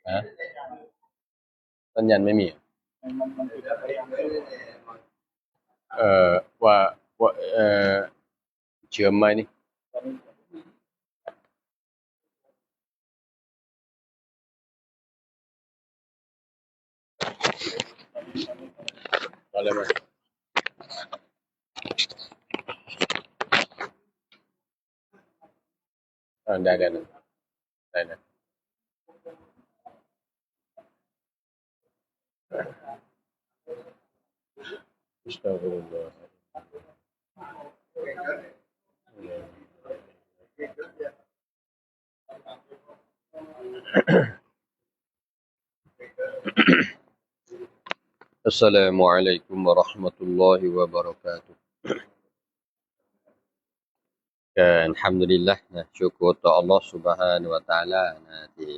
ฮะ สัญญาณไม่มี เอ่อ ว่า ว่า เอ่อ เชื่อมไหมนี่ เอาเลยมา อ่า ได้ ได้นะ ได้นะ อัสตัฆฟิรุลลอฮ์ อัสสะลามุอะลัยกุมวะเราะห์มะตุลลอฮิวะบะเราะกาตุฮ์ ກໍອັນຮຳດູລິລລາຮ ນະ ຊຸກຣຕໍ່ອັລລອຮ໌ ຊຸບຮານະຫວະຕະອາລາ ນະ ທີ່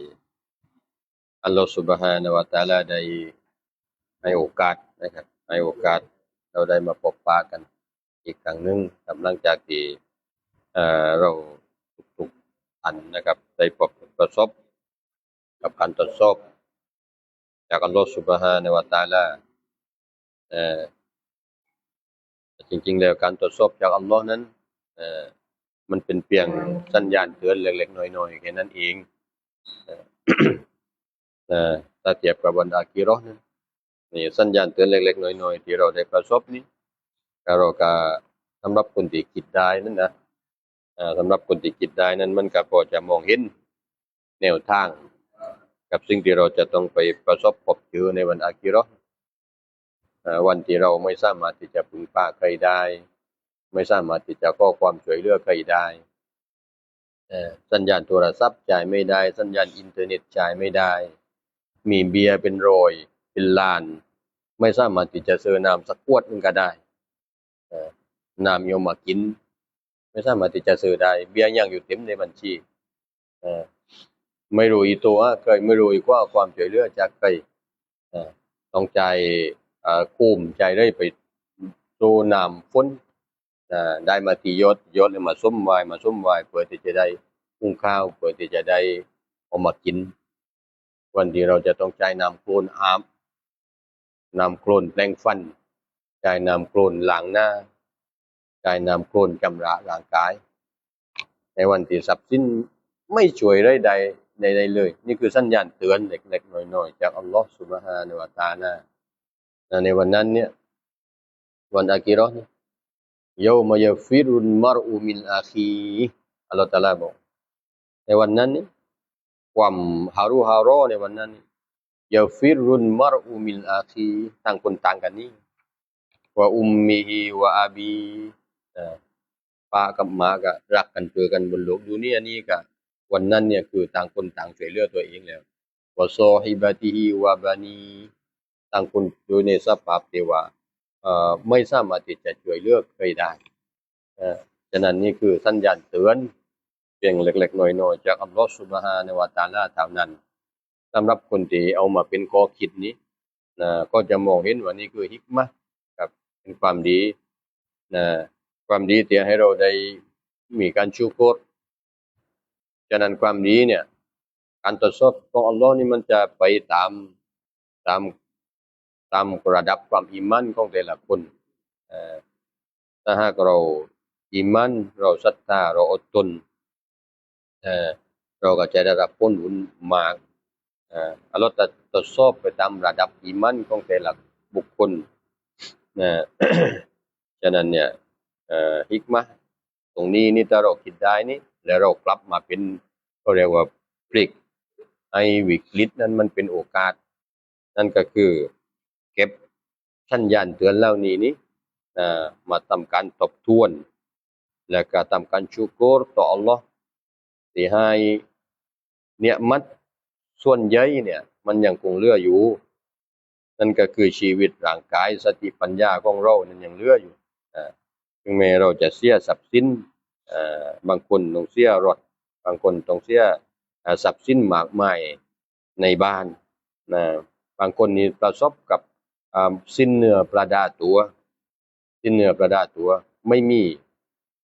ອັລລອຮ໌ ຊຸບຮານະຫວະຕະອາລາ ໄດ້ໃຫ້ໂອກາດນະຄັບ ໃຫ້ໂອກາດເຮົາໄດ້ມາພົບປະກັນອີກຄັ້ງໜຶ່ງ ຫຼັງຈາກທີ່ ເອີ ເຮົາທຸກໆທ່ານນະຄັບ ໄດ້ປະ ປະສົບ ກັບການທົດສອບຈາກອັລລອຮ໌ ຊຸບຮານະຫວະຕະອາລາ ເອີ ແຕ່ຈິງໆແລ້ວການທົດສອບຈາກອັລລອຮ໌ນັ້ນ ເອີ ມັນເປັນພຽງສັນຍານເຕືອນເລັກໆນ້ອຍໆແຄ່ນັ້ນເອງ ເອີ ເອີ ຖ້າທຽບກັບວັນອາຄີເຣາະນະ ນີ້ສັນຍານເຕືອນເລັກໆນ້ອຍໆທີ່ເຮົາໄດ້ປະສົບນີ້ ແລ້ວເຮົາກໍ ສຳລັບຄົນທີ່ຄິດໄດ້ນັ້ນນະ ເອີ ສຳລັບຄົນທີ່ຄິດໄດ້ນັ້ນ ມັນກໍພໍຈະມອງເຫັນແນວທາງກັບສິ່ງທີ່ເຮົາຈະຕ້ອງໄປປະສົບພົບເຈີໃນວັນອາຄີເຣາະ ເອີ ວັນທີ່ເຮົາໄມ່ສາມາດທີ່ຈະເພິ່ງພາໃຜໄດ້ ໄມ່ສາມາດທີ່ຈະຂໍຄວາມຊ່ວຍເຫຼືອໃຜໄດ້ ເອີ ສັນຍານໂທລະສັບຈ່າຍໄມ່ໄດ້ ສັນຍານອິນເຕີເນັດຈ່າຍໄມ່ໄດ້ ມີເບ້ຍເປັນຮ້ອຍເປັນລ້ານ ໄມ່ສາມາດທີ່ຈະຊື້ນ້ຳສັກຂວດໜຶ່ງກໍໄດ້ ເອີ ນ້ຳເອົາມາກິນ ໄມ່ສາມາດທີ່ຈະຊື້ໄດ້ ເບ້ຍຍັງຢູ່ເຕັມໃນບັນຊີ ເອີ ໄມ່ຮູ້ອີ່ໂຕຫາໃຜ ໄມ່ຮູ້ອີ່ຄວ້າຄວາມຊ່ວຍເຫຼືອຈາກໃຜ ເອີ ຕ້ອງຈ່າຍ ເອີ ໂຄມ ຈ່າຍເລີຍໄປໂຕນ້ຳຝົນ ເອີ ໄດ້ມາທີ່ຢອດ ຢອດແລ້ວມາສົມຫວາຍ ມາສົມຫວາຍ ເພື່ອທີ່ຈະໄດ້ຫຸງຂ້າວ ເພື່ອທີ່ຈະໄດ້ເອົາມາກິນ ວັນທີ່ເຮົາຈະຕ້ອງຈ່າຍນ້ຳໂຄລນອາບ ນ້ຳໂຄລນແປງຟັນ ຈ່າຍນ້ຳໂຄລນລ້າງໜ້າ ຈ່າຍນ້ຳໂຄລນຊຳລະຮ່າງກາຍ ໃນວັນທີ່ຊັບສິນໄມ່ຊ່ວຍໄດ້ໃດ ໃດໆເລີຍ. ນີ້ຄືສັນຍານເຕືອນເລັກໆນ້ອຍໆຈາກອັລລອຮ໌ ຊຸບຮານະຫວະຕະອາລາ ໃນວັນນັ້ນເນຍ ວັນອາຄີເຣາະນີ້ ເຍົາມະຍັບຟິຣຸນມັຣອຸມິນອາຄີ ອັລລອຮ໌ຕະອາລາບອກ ໃນວັນນັ້ນນີ້ ຄວາມຮາຣູຮາລໍໃນວັນນັ້ນນີ້ ຍັບຟິຣຸນມັຣອຸມິນອາຄີ ຕ່າງຄົນຕ່າງກັນໜີ ວະອຸມມິຮີວະອະບີ ເອີ ປ້າກັບມ້າກໍຮັກກັນເຈີກັນບົນໂລກດຸນຍານີ້ ກະວັນນັ້ນນີ້ຄືຕ່າງຄົນຕ່າງຊ່ວຍເຫຼືອຕົວເອງແລ້ວ ວະຊໍຮິບັດຕິຮີວະບັນນີ ຕ່າງຄົນຢູ່ໃນສະພາບທີ່ວ່າ ເອີ ໄມ່ສາມາດທີ່ຈະຊ່ວຍເຫຼືອໃຜໄດ້. ເອີ ສະນັ້ນນີ້ຄືສັນຍານເຕືອນພຽງເລັກໆນ້ອຍໆຈາກອັລລອຮ໌ ຊຸບຮານະຫວະຕະອາລາ ເທົ່ານັ້ນ. ສຳລັບຄົນທີ່ເອົາມາເປັນຂໍ້ຄິດນີ້ນະ ກໍຈະມອງເຫັນວ່ານີ້ຄືຮິກມະ ກັບເປັນຄວາມດີນະ ຄວາມດີທີ່ໃຫ້ເຮົາໄດ້ມີການຊຸກຣ. ສະນັ້ນຄວາມດີເນຍ ການທົດສອບຂອງອັລລອຮ໌ນີ້ມັນຈະໄປຕາມ ຕາມ ຕາມລະດັບຄວາມອີມານຂອງແຕ່ລະຄົນ. ເອີ ຖ້າຫາກເຮົາອີມານ ເຮົາສັດທາ ເຮົາອົດທົນ ເອີ ເຮົາກໍຈະໄດ້ຮັບຜົນບຸນມາກ. ເອີ ອັລລອຮ໌ຈະທົດສອບໄປຕາມລະດັບອີມານຂອງແຕ່ລະບຸກຄົນນະ. ສະນັ້ນເນຍ ເອີ ຮິກມະ ຕົງນີ້ນີ້ ຖ້າເຮົາຄິດໄດ້ນີ້ ແລ້ວເຮົາກັບມາເປັນ ເຂົາຮຽກວ່າ ພລິກໃຫ້ວິກິດນັ້ນມັນເປັນໂອກາດ. ນັ້ນກໍຄືເກັບສັນຍານເຕືອນເຫຼົ່ານີ້ນີ້ ເອີ ມາທຳການທົບທວນ ແລະກະທຳການຊຸກຣຕໍ່ອັລລອຮ໌ ທີ່ໃຫ້ເນຍມັດສ່ວນໃຫຍ່ເນຍ ມັນຍັງຄົງເຫຼືອຢູ່. ນັ້ນກໍຄືຊີວິດ, ຮ່າງກາຍ, ສະຕິ, ປັນຍາຂອງເຮົານັ້ນຍັງເຫຼືອຢູ່. ເອີ ເຖິງແມ້ເຮົາຈະເສຍຊັບສິນ, ເອີ ບາງຄົນຕ້ອງເສຍລົດ, ບາງຄົນຕ້ອງເສຍ ເອີ ຊັບສິນມາກມາຍໃນບ້ານນະ, ບາງຄົນນີ້ປະສົບກັບ ເອີ ສິ້ນເນື້ອປະດາຕົວ, ສິ້ນເນື້ອປະດາຕົວ, ໄມ່ມີ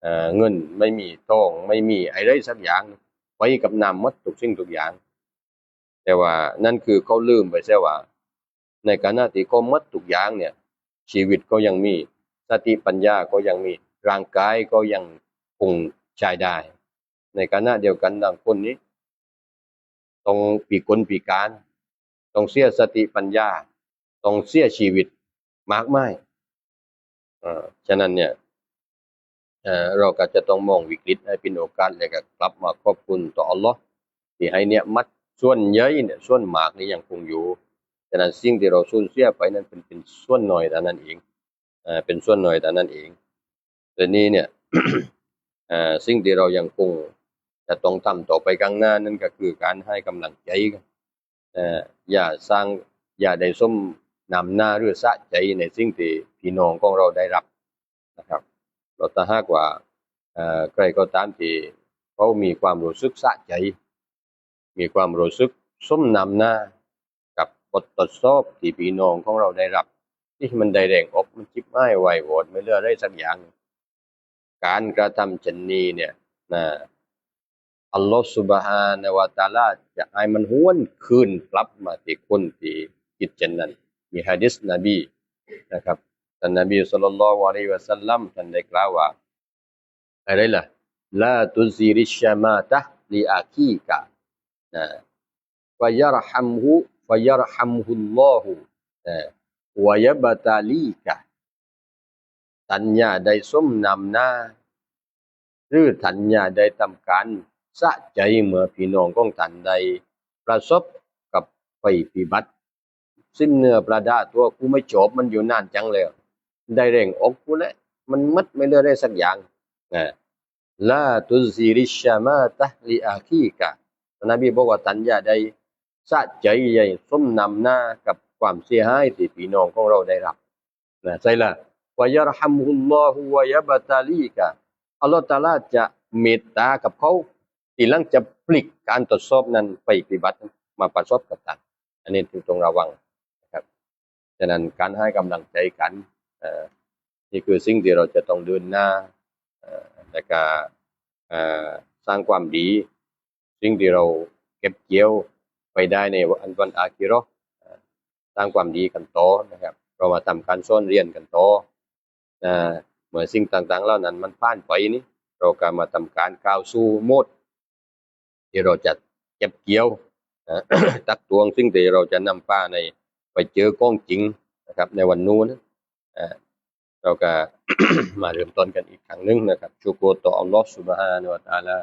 ເອີ ເງິນ, ໄມ່ມີທອງ, ໄມ່ມີອາໄລສັກຢ່າງ, ໄປກັບນ້ຳໝົດທຸກສິ່ງທຸກຢ່າງ. ຕ່ວ່ານັ້ນຄືເຂົາລືມໄປເສຍວ່າ ໃນຂະນະທີ່ເຂົາໝົດທຸກຢ່າງເນ່ຍ ຊີວິດກໍຍັງມີ, ສະຕິປັນຍາກໍຍັງມີ, ຮ່າງກາຍກໍຍັງຄົງໃຊ້ໄດ້. ໃນຂະນະດຽວກັນບາງຄົນນີ້ ຕ້ອງພິກົນພິການ, ຕ້ອງເສຍສະຕິປັນຍາ, ຕ້ອງເສຍຊີວິດມາກມາຍ. ເອີ ສະນັ້ນເນ່ຍ ເອີ ເຮົາກໍຈະຕ້ອງມອງວິກິດໃຫ້ເປັນໂອກາດ ແລະກໍກັບມາຂອບຄຸນຕໍ່ອັລລອຮ ທີ່ໃຫ້ເນຍມັດ. ສ່ວນໃຫຍ່ເນ່ຍ ສ່ວນມາກນີ້ຍັງຄົງຢູ່. ສະນັ້ນສິ່ງທີ່ເຮົາສູນເສຍໄປນັ້ນເປັນ ເປັນສ່ວນໜ້ອຍເທົ່ານັ້ນເອງ, ເອີ ເປັນສ່ວນໜ້ອຍເທົ່ານັ້ນເອງ. ແຕ່ນີ້ເນ່ຍ ເອີ ສິ່ງທີ່ເຮົາຍັງຄົງຈະຕ້ອງທຳຕໍ່ໄປຂ້າງໜ້ານັ້ນກໍຄືການໃຫ້ກຳລັງໃຈກັນ. ເອີ ຢ່າສ້າງ, ຢ່າໄດ້ສົມນ້ຳໜ້າ ຫຼື ສະໃຈໃນສິ່ງທີ່ພີ່ນ້ອງຂອງເຮົາໄດ້ຮັບນະຄັບ. ແລ້ວຖ້າຫາກວ່າ ເອີ ໃຄກໍຕາມທີ່ເຂົາມີຄວາມຮູ້ສຶກສະໃຈ, ມີຄວາມຮູ້ສຶກສົມນ້ຳໜ້າກັບບົດທົດສອບທີ່ພີ່ນ້ອງຂອງເຮົາໄດ້ຮັບ, ທີ່ມັນໄດ້ແດງອອກ, ມັນຈິບຫາຍໄວວອດ, ບໍ່ເຫຼືອໃດສັກຢ່າງ. ການກະທຳເຊັ່ນນີ້ເນ່ຍນະ ອັລລອຮ Subhanahu wa Ta'ala ຈະໃຫ້ມັນຫວນຄືນກັບມາທີ່ຄົນທີ່ຄິດເຊັ່ນນັ້ນ. ມີຮະດີສນະບີນະຄັບ, ທ່ານນະບີ ສະລັລລອຮຸ ອະໄລຮິ ວະສັລລັມ ທ່ານໄດ້ກ່າວວ່າ ອະໄລລະ "ລາຕຸຊີຣິດຊະມາຕະລີອາຄີກະ ນະ ຟະຢາຣະຮັມຮຸ ຟະຢາຣະຮັມຮຸລລອຮຸ ນະ ວະຢາບຕາລີກະ." ທ່ານຢ່າໄດ້ສົມນ້ຳໜ້າ ຫຼື ທ່ານຢ່າໄດ້ທຳການສະໃຈເມື່ອພີ່ນ້ອງຂອງທ່ານໄດ້ປະສົບກັບໄພພິບັດ. ສິ້ນເນື້ອປະດາຕົວ ກູໄມ່ຈອບມັນຢູ່ນານຈັງແລ້ວ, ໄດ້ແດງອອກພຸ້ນແຫຼະ, ມັນໝົດ ບໍ່ເຫຼືອໄດ້ສັກຢ່າງນະ. ລາຕຸຊີຣິດຊະມາຕະລີອາຄີກະ ທ່ານນະບີບອກວ່າ ທ່ານຢ່າໄດ້ສະໃຈ ຢ່າສົມນ້ຳໜ້າກັບຄວາມເສຍຫາຍທີ່ພີ່ນ້ອງຂອງເຮົາໄດ້ຮັບນະ. ໃສ່ລະ ວະຢາຣະຮັມຮຸລລອຮຸ ວະຢາບຕາລີກະ ອັລລອຮຕະອາລາຈະເມດຕາກັບເຂົາ ທີຫຼັງຈະພລິກການທົດສອບນັ້ນໄພພິບັດມາປະສົບກັບທ່ານ. ອັນນີ້ຕ້ອງລະວັງນະຄັບ. ສະນັ້ນການໃຫ້ກຳລັງໃຈກັນ ເອີ ນີ້ຄືສິ່ງທີ່ເຮົາຈະຕ້ອງເດີນໜ້າ ເອີ ແລະກະ ເອີ ສ້າງຄວາມດີ, ສິ່ງທີ່ເຮົາເກັບກ່ຽວໄປໄດ້ໃນວັນ ວັນອາຄີເຣາະ ເອີ ສ້າງຄວາມດີກັນຕໍ່ນະຄັບ. ເຮົາມາທຳການສອນຮຽນກັນຕໍ່ ເອີ ເມື່ອສິ່ງຕ່າງໆເຫຼົ່ານັ້ນມັນຜ່ານໄປນີ້ ເຮົາກໍມາທຳການກ້າວສູ່ໂໝດ ທີ່ເຮົາຈະເກັບກ່ຽວ ເອີ ຕັກຕວງສິ່ງທີ່ເຮົາຈະນຳພາໃນ ໄປເຈີຂອງຈິງນະຄັບ ໃນວັນນູນ. ເອີ ເຮົາກໍ ມາເລີ່ມຕົ້ນກັນອີກຄັ້ງໜຶ່ງນະຄັບ. ຊຸກຣຕັນຕໍ່ອັລລອຮ Subhanahu wa Ta'ala.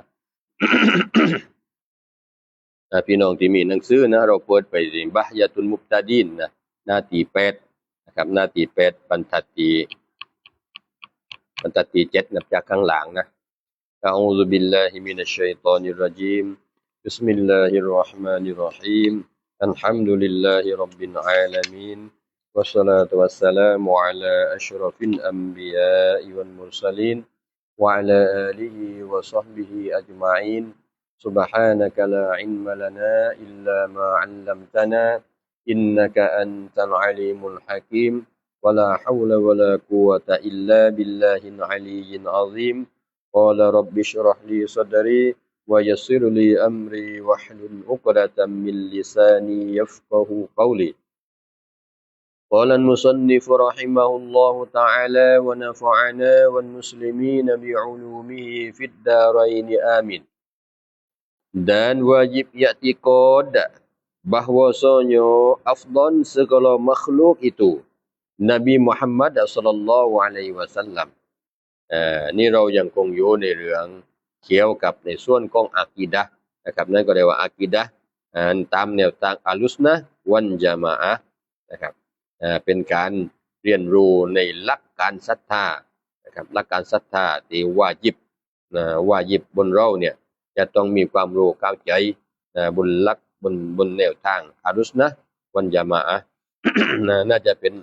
ເອີ ພີ່ນ້ອງທີ່ມີໜັງສືນະ, ເຮົາເປີດໄປທີ່ ບັກຢາຕຸນມຸກຕາດີນນະ, ໜ້າທີແປດນະຄັບ, ໜ້າທີແປດ ບັນທັດທີ ບັນທັດທີເຈັດ ນັບຈາກຂ້າງຫຼັງນະ. أعوذ بالله من الشيطان الرجيم. بسم الله الرحمن الرحيم. الحمد لله رب العالمين. والصلاة والسلام على أشرف الأنبياء والمرسلين وعلى آله وصحبه أجمعين. سبحانك لا علم لنا إلا ما علمتنا إنك أنت العليم الحكيم. ولا حول ولا قوة إلا بالله العلي العظيم. قال رب اشرح لي صدري ويسر لي أمري واحلل عقدة من لساني يفقهوا قولي. قال المصنف رحمه الله تعالى ونفعنا والمسلمين بعلومه في الدارين آمين. Dan wajib i'tiqad bahwasanya afdal segala makhluk itu Nabi Muhammad sallallahu alaihi wasallam. ເອີ ນີ້ເຮົາຍັງຄົງຢູ່ໃນເລື່ອງກ່ຽວກັບໃນສ່ວນຂອງອາກີດະນະຄັບ, ນັ້ນກໍເອີ້ນວ່າອາກີດະ ອັນຕາມແນວທາງອາລຸສນະວັນຈະມາອະນະຄັບ. ເອີ ເປັນການຮຽນຮູ້ໃນຫຼັກການສັດທານະຄັບ, ຫຼັກການສັດທາທີ່ວາຈິບ ນະ ວາຈິບບົນເຮົາເນ່ຍ ຈະຕ້ອງມີຄວາມຮູ້ເຂົ້າໃຈ ນະ ບົນຫຼັກ ບົນ ບົນແນວທາງອາລຸສນະວັນຈະມາອະນະ. ໜ້າຈະເປັນ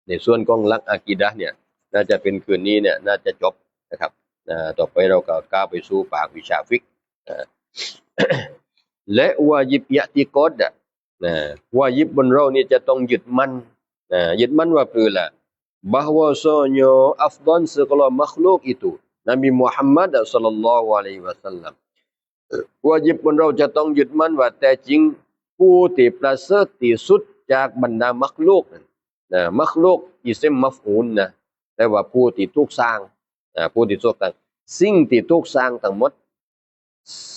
ໃນສ່ວນຂອງຫຼັກອາກີດະເນ່ຍ ໜ້າຈະເປັນຄືນນີ້ເນ່ຍ ໜ້າຈະຈົບນະຄັບ. ນະ ຕໍ່ໄປເຮົາກໍກ້າວໄປສູ່ພາກວິຊາຟິກ ນະ ແລະ ວາຈິບອີຕິກອດ ນະ ວາຈິບບົນເຮົານີ້ຈະຕ້ອງຍຶດໝັ້ນ ນະ ຍຶດໝັ້ນວ່າຄືລະ bahwasanya afdal segala makhluk itu Nabi Muhammad sallallahu alaihi wasallam. ວາຈິບບົນເຮົາຈະຕ້ອງຍຶດໝັ້ນວ່າແທ້ຈິງ ຜູ້ທີ່ປະເສີດທີ່ສຸດຈາກບັນດາມັກລູກນັ້ນນະ. ມັກລູກ ອີເຊັມມັຟອູນນະ ແປວ່າຜູ້ທີ່ຖືກສ້າງ ນະ ຜູ້ທີ່ຖືກສ້າງ. ສິ່ງທີ່ຖືກສ້າງທັງໝົດ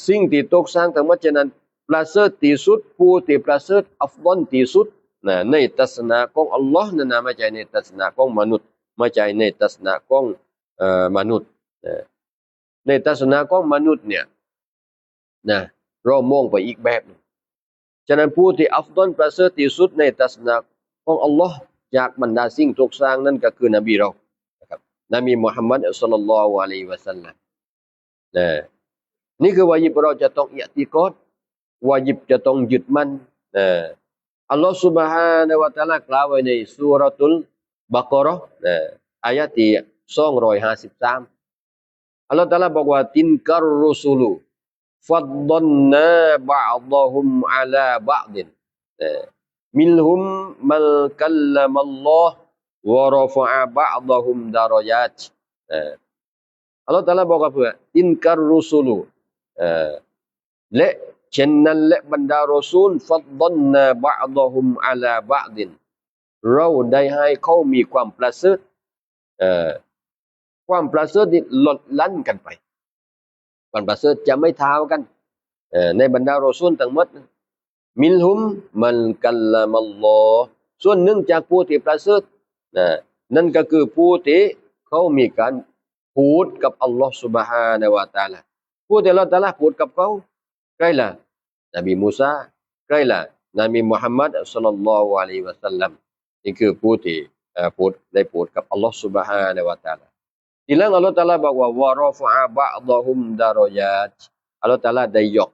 ສິ່ງທີ່ຖືກສ້າງທັງໝົດ. ສະນັ້ນ ປະເສີດທີ່ສຸດ ຜູ້ທີ່ປະເສີດ ອັຟດອນທີ່ສຸດນະ ໃນທັດສະນະຂອງອັລລອຮ໌ນັ້ນນະ ບໍ່ໃຊ່ໃນທັດສະນະຂອງມະນຸດ ບໍ່ໃຊ່ໃນທັດສະນະຂອງ ເອີ ມະນຸດນະ. ໃນທັດສະນະຂອງມະນຸດເນ່ຍນະ ເຮົາມອງໄປອີກແບບໜຶ່ງ. ສະນັ້ນ ຜູ້ທີ່ອັຟດອນປະເສີດທີ່ສຸດໃນທັດສະນະຂອງອັລລອຮ໌ ຈາກບັນດາສິ່ງຖືກສ້າງນັ້ນກໍຄືນະບີເຮົານະຄັບ ນະບີມຸຮັມມັດ ສະລັນລອຮຸ ອະໄລຮິວະສັນລຳ ນະ. ນີ້ຄືວາຈິບເຮົາຈະຕ້ອງອິອະຕິກອດ ວາຈິບຈະຕ້ອງຍຶດໝັ້ນນະ. ອັລລອຮ໌ ຊຸບຮານະຫູ ວະຕະອາລາ ກ່າວໄວ້ໃນຊູຣະຕຸລບະກະຣາະນະ ອາຍາທີ່ສອງຮ້ອຍຫ້າສິບສາມ ອັລລອຮ໌ຕະອາລາບອກວ່າ ຕິນກັນຣູຊູລູ ຟັດດັນນາບະອະດະຮຸມອາລາບະອະດິນ ນະ ມິນຮຸມມັນກັນລະມັນລອຮ ວະຣະຟັອະບະອະດະຮຸມດາຣະຍາດ ນະ. ອັລລອຮຕະອາລາບອກວ່າ ເພື່ອ ຕິນກັນຣູຊູລູ ເອີ ແລະ ເຊັ່ນນັ້ນແຫຼະ ບັນດາຣໍຊູນ ຟັດດັນນາບະອະດະຮຸມອາລາບະອະດິນ ເຮົາໄດ້ໃຫ້ເຂົາມີຄວາມປະເສີດ ເອີ ຄວາມປະເສີດນີ້ລົດຫຼັ່ນກັນໄປ ຄວາມປະເສີດຈະໄມ່ເທົ່າກັນ ເອີ ໃນບັນດາຣໍຊູນທັງໝົດ ມິນຮຸມມັນກັນລະມັນລອ ສ່ວນໜຶ່ງຈາກຜູ້ທີ່ປະເສີດນະ ນັ້ນກໍຄືຜູ້ທີ່ເຂົາມີການ ພູດກັບອັລລອຮ໌ ຊຸບຮານະຫູ ວະຕະອາລາ ຜູ້ທີ່ອັລລອຮຕະອາລາພູດກັບເຂົາ ໃຜລະ? ນະບີມູຊາ ໃຜລະ? ນະບີມຸຮັມມັດ ສະລັນລອຮຸ ອະໄລຮິວະສັນລຳ ນີ້ຄືຜູ້ທີ່ ເອີ ພູດ ໄດ້ພູດກັບອັລລອຮ໌ ຊຸບຮານະຫູ ວະຕະອາລາ. ທີຫຼັງອັລລອຮຕະອາລາບອກວ່າ ວະຣະຟັອະບະອະດະຮຸມດາຣະຍາດ ອັລລອຮຕະອາລາໄດ້ຍົກ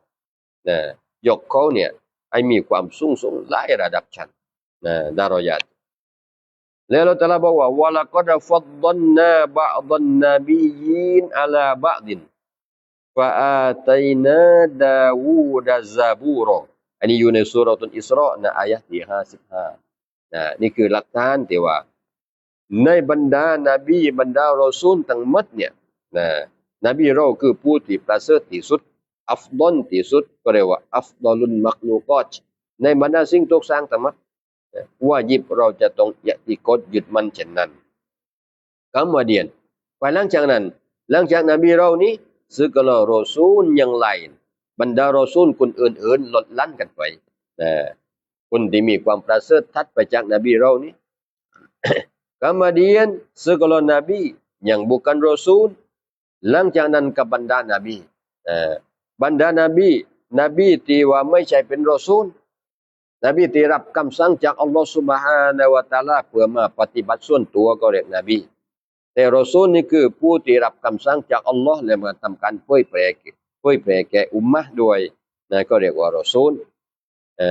ນະ ຍົກເຂົາເນ່ຍໃຫ້ມີຄວາມສູງສົ່ງຫຼາຍລະດັບຊັ້ນ ນະ ດາຣະຍາດ ແລະ ອັລລອຮຕະອາລາບອກວ່າ ວະລະກັດຟັດດັນນາບະອະດັນນະບີຢີນອາລາບະອະດິນ ຟະອາໄຕນາດາວູດະຊະບູຣາ ອັນນີ້ຢູ່ໃນຊູຣາຕຸນອິສຣາ ນະ ອາຍາທີ່ຫ້າສິບຫ້າ ນະ ນີ້ຄືຫຼັກຖານທີ່ວ່າ ໃນບັນດານະບີ ບັນດາຣໍຊູນທັງໝົດເນ່ຍ ນະ ນະບີເຮົາຄືຜູ້ທີ່ປະເສີດທີ່ສຸດ ອັຟດອນທີ່ສຸດ ກໍເອີ້ນວ່າອັຟດອລຸນມັກລູກອດ ໃນບັນດາສິ່ງຖືກສ້າງທັງໝົດ ວາຈິບເຮົາຈະຕ້ອງອິອະຕິກອດຍຶດໝັ້ນເຊັ່ນນັ້ນ. ກຳມາດຽນ ພາຍຫຼັງຈາກນັ້ນ ຫຼັງຈາກນະບີເຮົານີ້ ເສຍກໍລາ ຣໍຊູນຍັງຫຼາຍ ບັນດາຣໍຊູນຄົນອື່ນໆ ລົດຫຼັ່ນກັນໄປ ນະ ຄົນທີ່ມີຄວາມປະເສີດຖັດໄປຈາກນະບີເຮົານີ້ ກຳມາດຽນ ເສຍກໍລາ ນະບີ ຍັງບໍ່ການຣໍຊູນ ຫຼັງຈາກນັ້ນກໍບັນດານະບີ ເອີ ບັນດານະບີ ນະບີທີ່ວ່າໄມ່ໃຊ່ເປັນຣໍຊູນ ນະບີທີ່ຮັບຄຳສັ່ງຈາກອັລລອຮ໌ ຊຸບຮານະຫູ ວະຕະອາລາ ເພື່ອມາປະຕິບັດສ່ວນຕົວກໍຮຽກນະບີ ແຕ່ຣໍຊູນນີ້ຄືຜູ້ທີ່ຮັບຄຳສັ່ງຈາກອັລລອຮ໌ ແລະ ມາທຳການເຜີຍແຜ່ ເຜີຍແຜ່ແກ່ອຸມມະດ້ວຍ ນະ ກໍຮຽກວ່າຣໍຊູນ ເອີ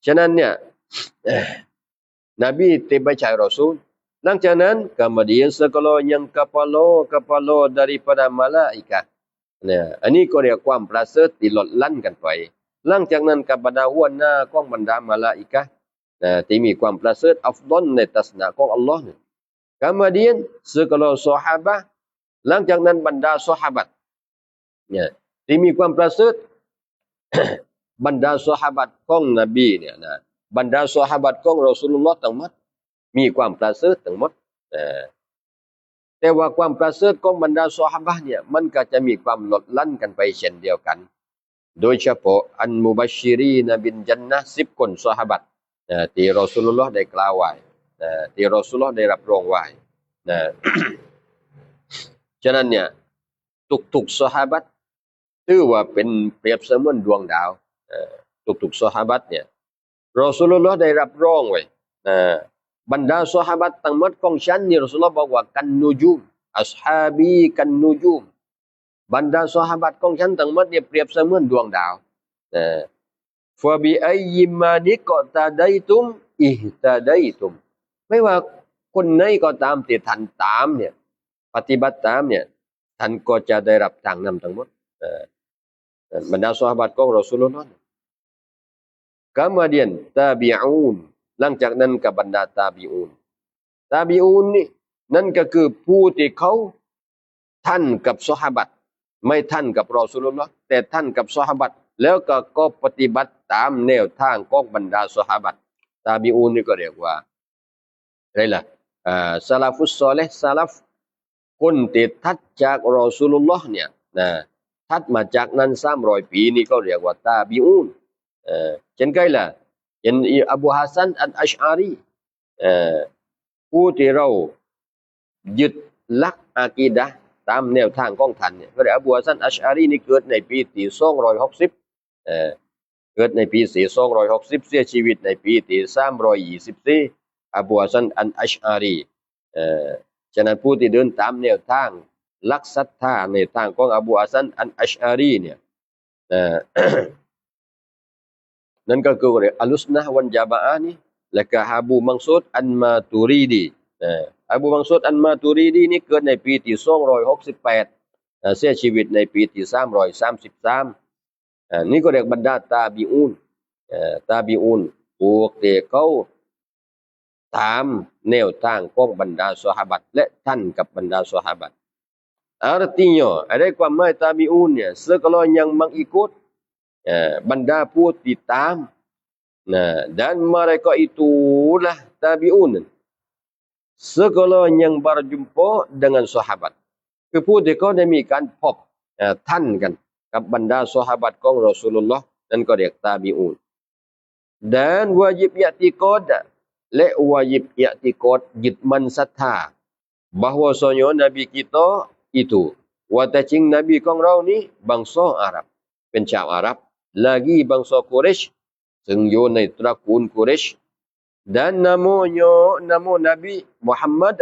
ສະນັ້ນເນ່ຍ ນະບີທີ່ບໍ່ໃຊ່ຣໍຊູນ ຫຼັງຈາກນັ້ນກຳມາດຽນ ເສຍກໍລາ ຍັງກະປາໂລ ກະປາໂລ ດາຣິປະດາມາລາອິກະ ນະ ອັນນີ້ກໍຮຽກຄວາມປະເສີດທີ່ລົດຫຼັ່ນກັນໄປ ຫຼັງຈາກນັ້ນກໍບັນດາຫົວໜ້າຂອງບັນດາມາລາອິກະ ນະ ທີ່ມີຄວາມປະເສີດອັຟດອນໃນທັດສະນະຂອງອັລລອຮ໌ ກຳມາດຽນ ເສຍກໍລາ ຊອຮາບະ ຫຼັງຈາກນັ້ນບັນດາຊອຮາບັດ ນະ ທີ່ມີຄວາມປະເສີດ ບັນດາຊອຮາບັດຂອງນະບີເນ່ຍນະ ບັນດາຊອຮາບັດຂອງຣໍຊູລຸລລອຮ໌ທັງໝົດ ມີຄວາມປະເສີດທັງໝົດ ເອີ ແຕ່ວ່າຄວາມປະເສີດຂອງບັນດາຊອຮາບັດເນ່ຍ ມັນກໍຈະມີຄວາມລົດຫຼັ່ນກັນໄປເຊັ່ນດຽວກັນ ໂດຍສະເພາະອັນມຸບັດຊິຣີນະບິນຈັນນະ ສິບຄົນຊອຮາບັດ ເອີ ທີ່ຣໍຊູລຸລລອຮ໌ໄດ້ກ່າວໄວ້ ເອີ ທີ່ຣໍຊູລຸລລອຮ໌ໄດ້ຮັບຮອງໄວ້ ນະ ສະນັ້ນເນ່ຍ ທຸກໆຊອຮາບັດ ຖືວ່າເປັນປຽບສະເໝືອນດວງດາວ ເອີ ທຸກໆຊອຮາບັດເນ່ຍ ຣໍຊູລຸລລອຮ໌ໄດ້ຮັບຮອງໄວ້ ເອີ ບັນດາຊອຮາບັດທັງໝົດຂອງສັນນີ້ ຣໍຊູລຸລລອຮ໌ບອກວ່າ ກັນນູຈູມ ອັສຮາບີກັນນູຈູມ ບັນດາຊອຮາບັດຂອງສັນທັງໝົດນີ້ປຽບສະເໝືອນດວງດາວ ເອີ ຟະບິໄອຍິມານິກຕະໄດຕຸມ ອິຮຕະໄດຕຸມ ແປວ່າຄົນໃດກໍຕາມທີ່ທ່ານຕາມເນ່ຍ ປະຕິບັດຕາມເນ່ຍ ທ່ານກໍຈະໄດ້ຮັບທາງນຳທັງໝົດ ເອີ ບັນດາຊອຮາບັດຂອງຣໍຊູລຸລລອຮ໌ ກຳມາດຽນ ຕາບີອູນ ຫຼັງຈາກນັ້ນກໍບັນດາຕາບີອູນ ຕາບີອູນນີ້ ນັ້ນກໍຄືຜູ້ທີ່ເຂົາທັນກັບຊອຮາບັດ ໄມ່ທັນກັບຣໍຊູລຸລລອຮ໌ ແຕ່ທັນກັບຊອຮາບັດ ແລ້ວກໍ ກໍປະຕິບັດຕາມແນວທາງຂອງບັນດາຊະຫາບັດ. ຕາບີອູນນີ້ກໍຮຽກວ່າ ໃດລະ ອາ ສະລາຟຸດຊອເລ ສະລາຟ ຄົນທີ່ຖັດຈາກຣະຊູລຸລລອດເນຍນະ ຖັດມາຈາກນັ້ນສາມຮ້ອຍປີນີ້ ເຂົາຮຽກວ່າຕາບີອູນ. ເອີ ເຊັ່ນໃດລະ ເຊັ່ນ ອາບູຮັດສັນອັນອັດຊະອາຣີ ເອີ ຜູ້ທີ່ເຮົາຍຶດຫຼັກອາກີດະຕາມແນວທາງຂອງທ່ານເນຍ ກໍໄດ້ ອາບູຮັດສັນອັດຊະອາຣີນີ້ເກີດໃນປີທີສອງຮ້ອຍຫົກສິບ ເອີ ເກີດໃນປີສອງຮ້ອຍຫົກສິບ ເສຍຊີວິດໃນປີທີສາມຮ້ອຍຊາວສີ່ ອາບູຮັດສັນອັນອັດຊະອາຣີ. ເອີ ສະນັ້ນ ຜູ້ທີ່ເດີນຕາມແນວທາງຫຼັກສັດທາ ແນວທາງຂອງອາບູຮັດສັນອັນອັດຊະອາຣີເນຍ ເອີ ນັ້ນກໍຄືອາລຸສນະວັນຈະມາອານີ້ ແລ້ວກໍອາບູມັນຊູດອັນມາຕຸຣີດີ ເອີ ອາບູມັນຊູດອັນມາຕຸຣີດີນີ້ເກີດໃນປີທີສອງຮ້ອຍຫົກສິບແປດ ເອີ ເສຍຊີວິດໃນປີທີສາມຮ້ອຍສາມສິບສາມ. ເອີ ນີ້ກໍຮຽກບັນດາຕາບີອູນ ເອີ ຕາບີອູນ ພວກທີ່ເຂົາຕາມແນວທາງຂອງບັນດາຊະຫາບັດ ແລະ ທັນກັບບັນດາຊະຫາບັດ. Artinya, ada ຄວາມໝາຍຕາບີອູນເນຍ segala yang mengikut, ເອີ ບັນດາຜູ້ຕິດຕາມ ນະ dan mereka itulah tabi'un, segala yang berjumpa dengan sahabat, ຄືຜູ້ທີ່ເຂົາໄດ້ມີການພົບ ເອີ ທັນກັນກັບບັນດາຊະຫາບັດຂອງຣະຊູລຸລລອດ ນັ້ນກໍຮຽກຕາບີອູນ. Dan wajib i'tiqad, ແລະ ວາຈິບອີຕິກອດ ຍຶດໝັ້ນສັດທາ bahwasanya Nabi kita itu, ວ່າແທ້ຈິງນະບີຂອງເຮົານີ້ບັງຊາອາຣັບ ເປັນຊາວອາຣັບ lagi bangsa Quraisy, ຊຶ່ງຢູ່ໃນຕະກູນ Quraisy, dan namanya, nama Nabi Muhammad,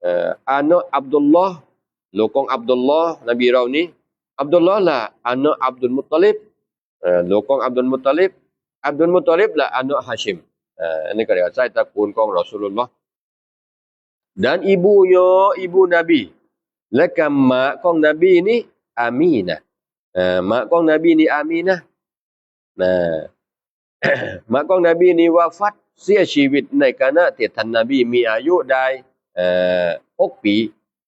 ເອີ anak Abdullah, ລູກຂອງອັບດຸລລາ ນະບີເຮົານີ້ Abdullah lah anak Abdul Muttalib, ເອີ ລູກຂອງອັບດຸລມຸດຕະລິບ Abdul Muttalib lah anak Hashim. ເອີ ອັນນີ້ກໍຮຽກວ່າສາຍຕະກູນຂອງຣະຊູລຸລລອດ. Dan ibunya ibu Nabi, ແລະກໍມ້າຂອງນະບີນີ້ ອາມີນະ ເອີ ມ້າຂອງນະບີນີ້ ອາມີນະ ນະ ມ້າຂອງນະບີນີ້ວາຟັດ ເສຍຊີວິດໃນຂະນະທີ່ທ່ານນະບີມີອາຍຸໄດ້ ເອີ ຫົກປີ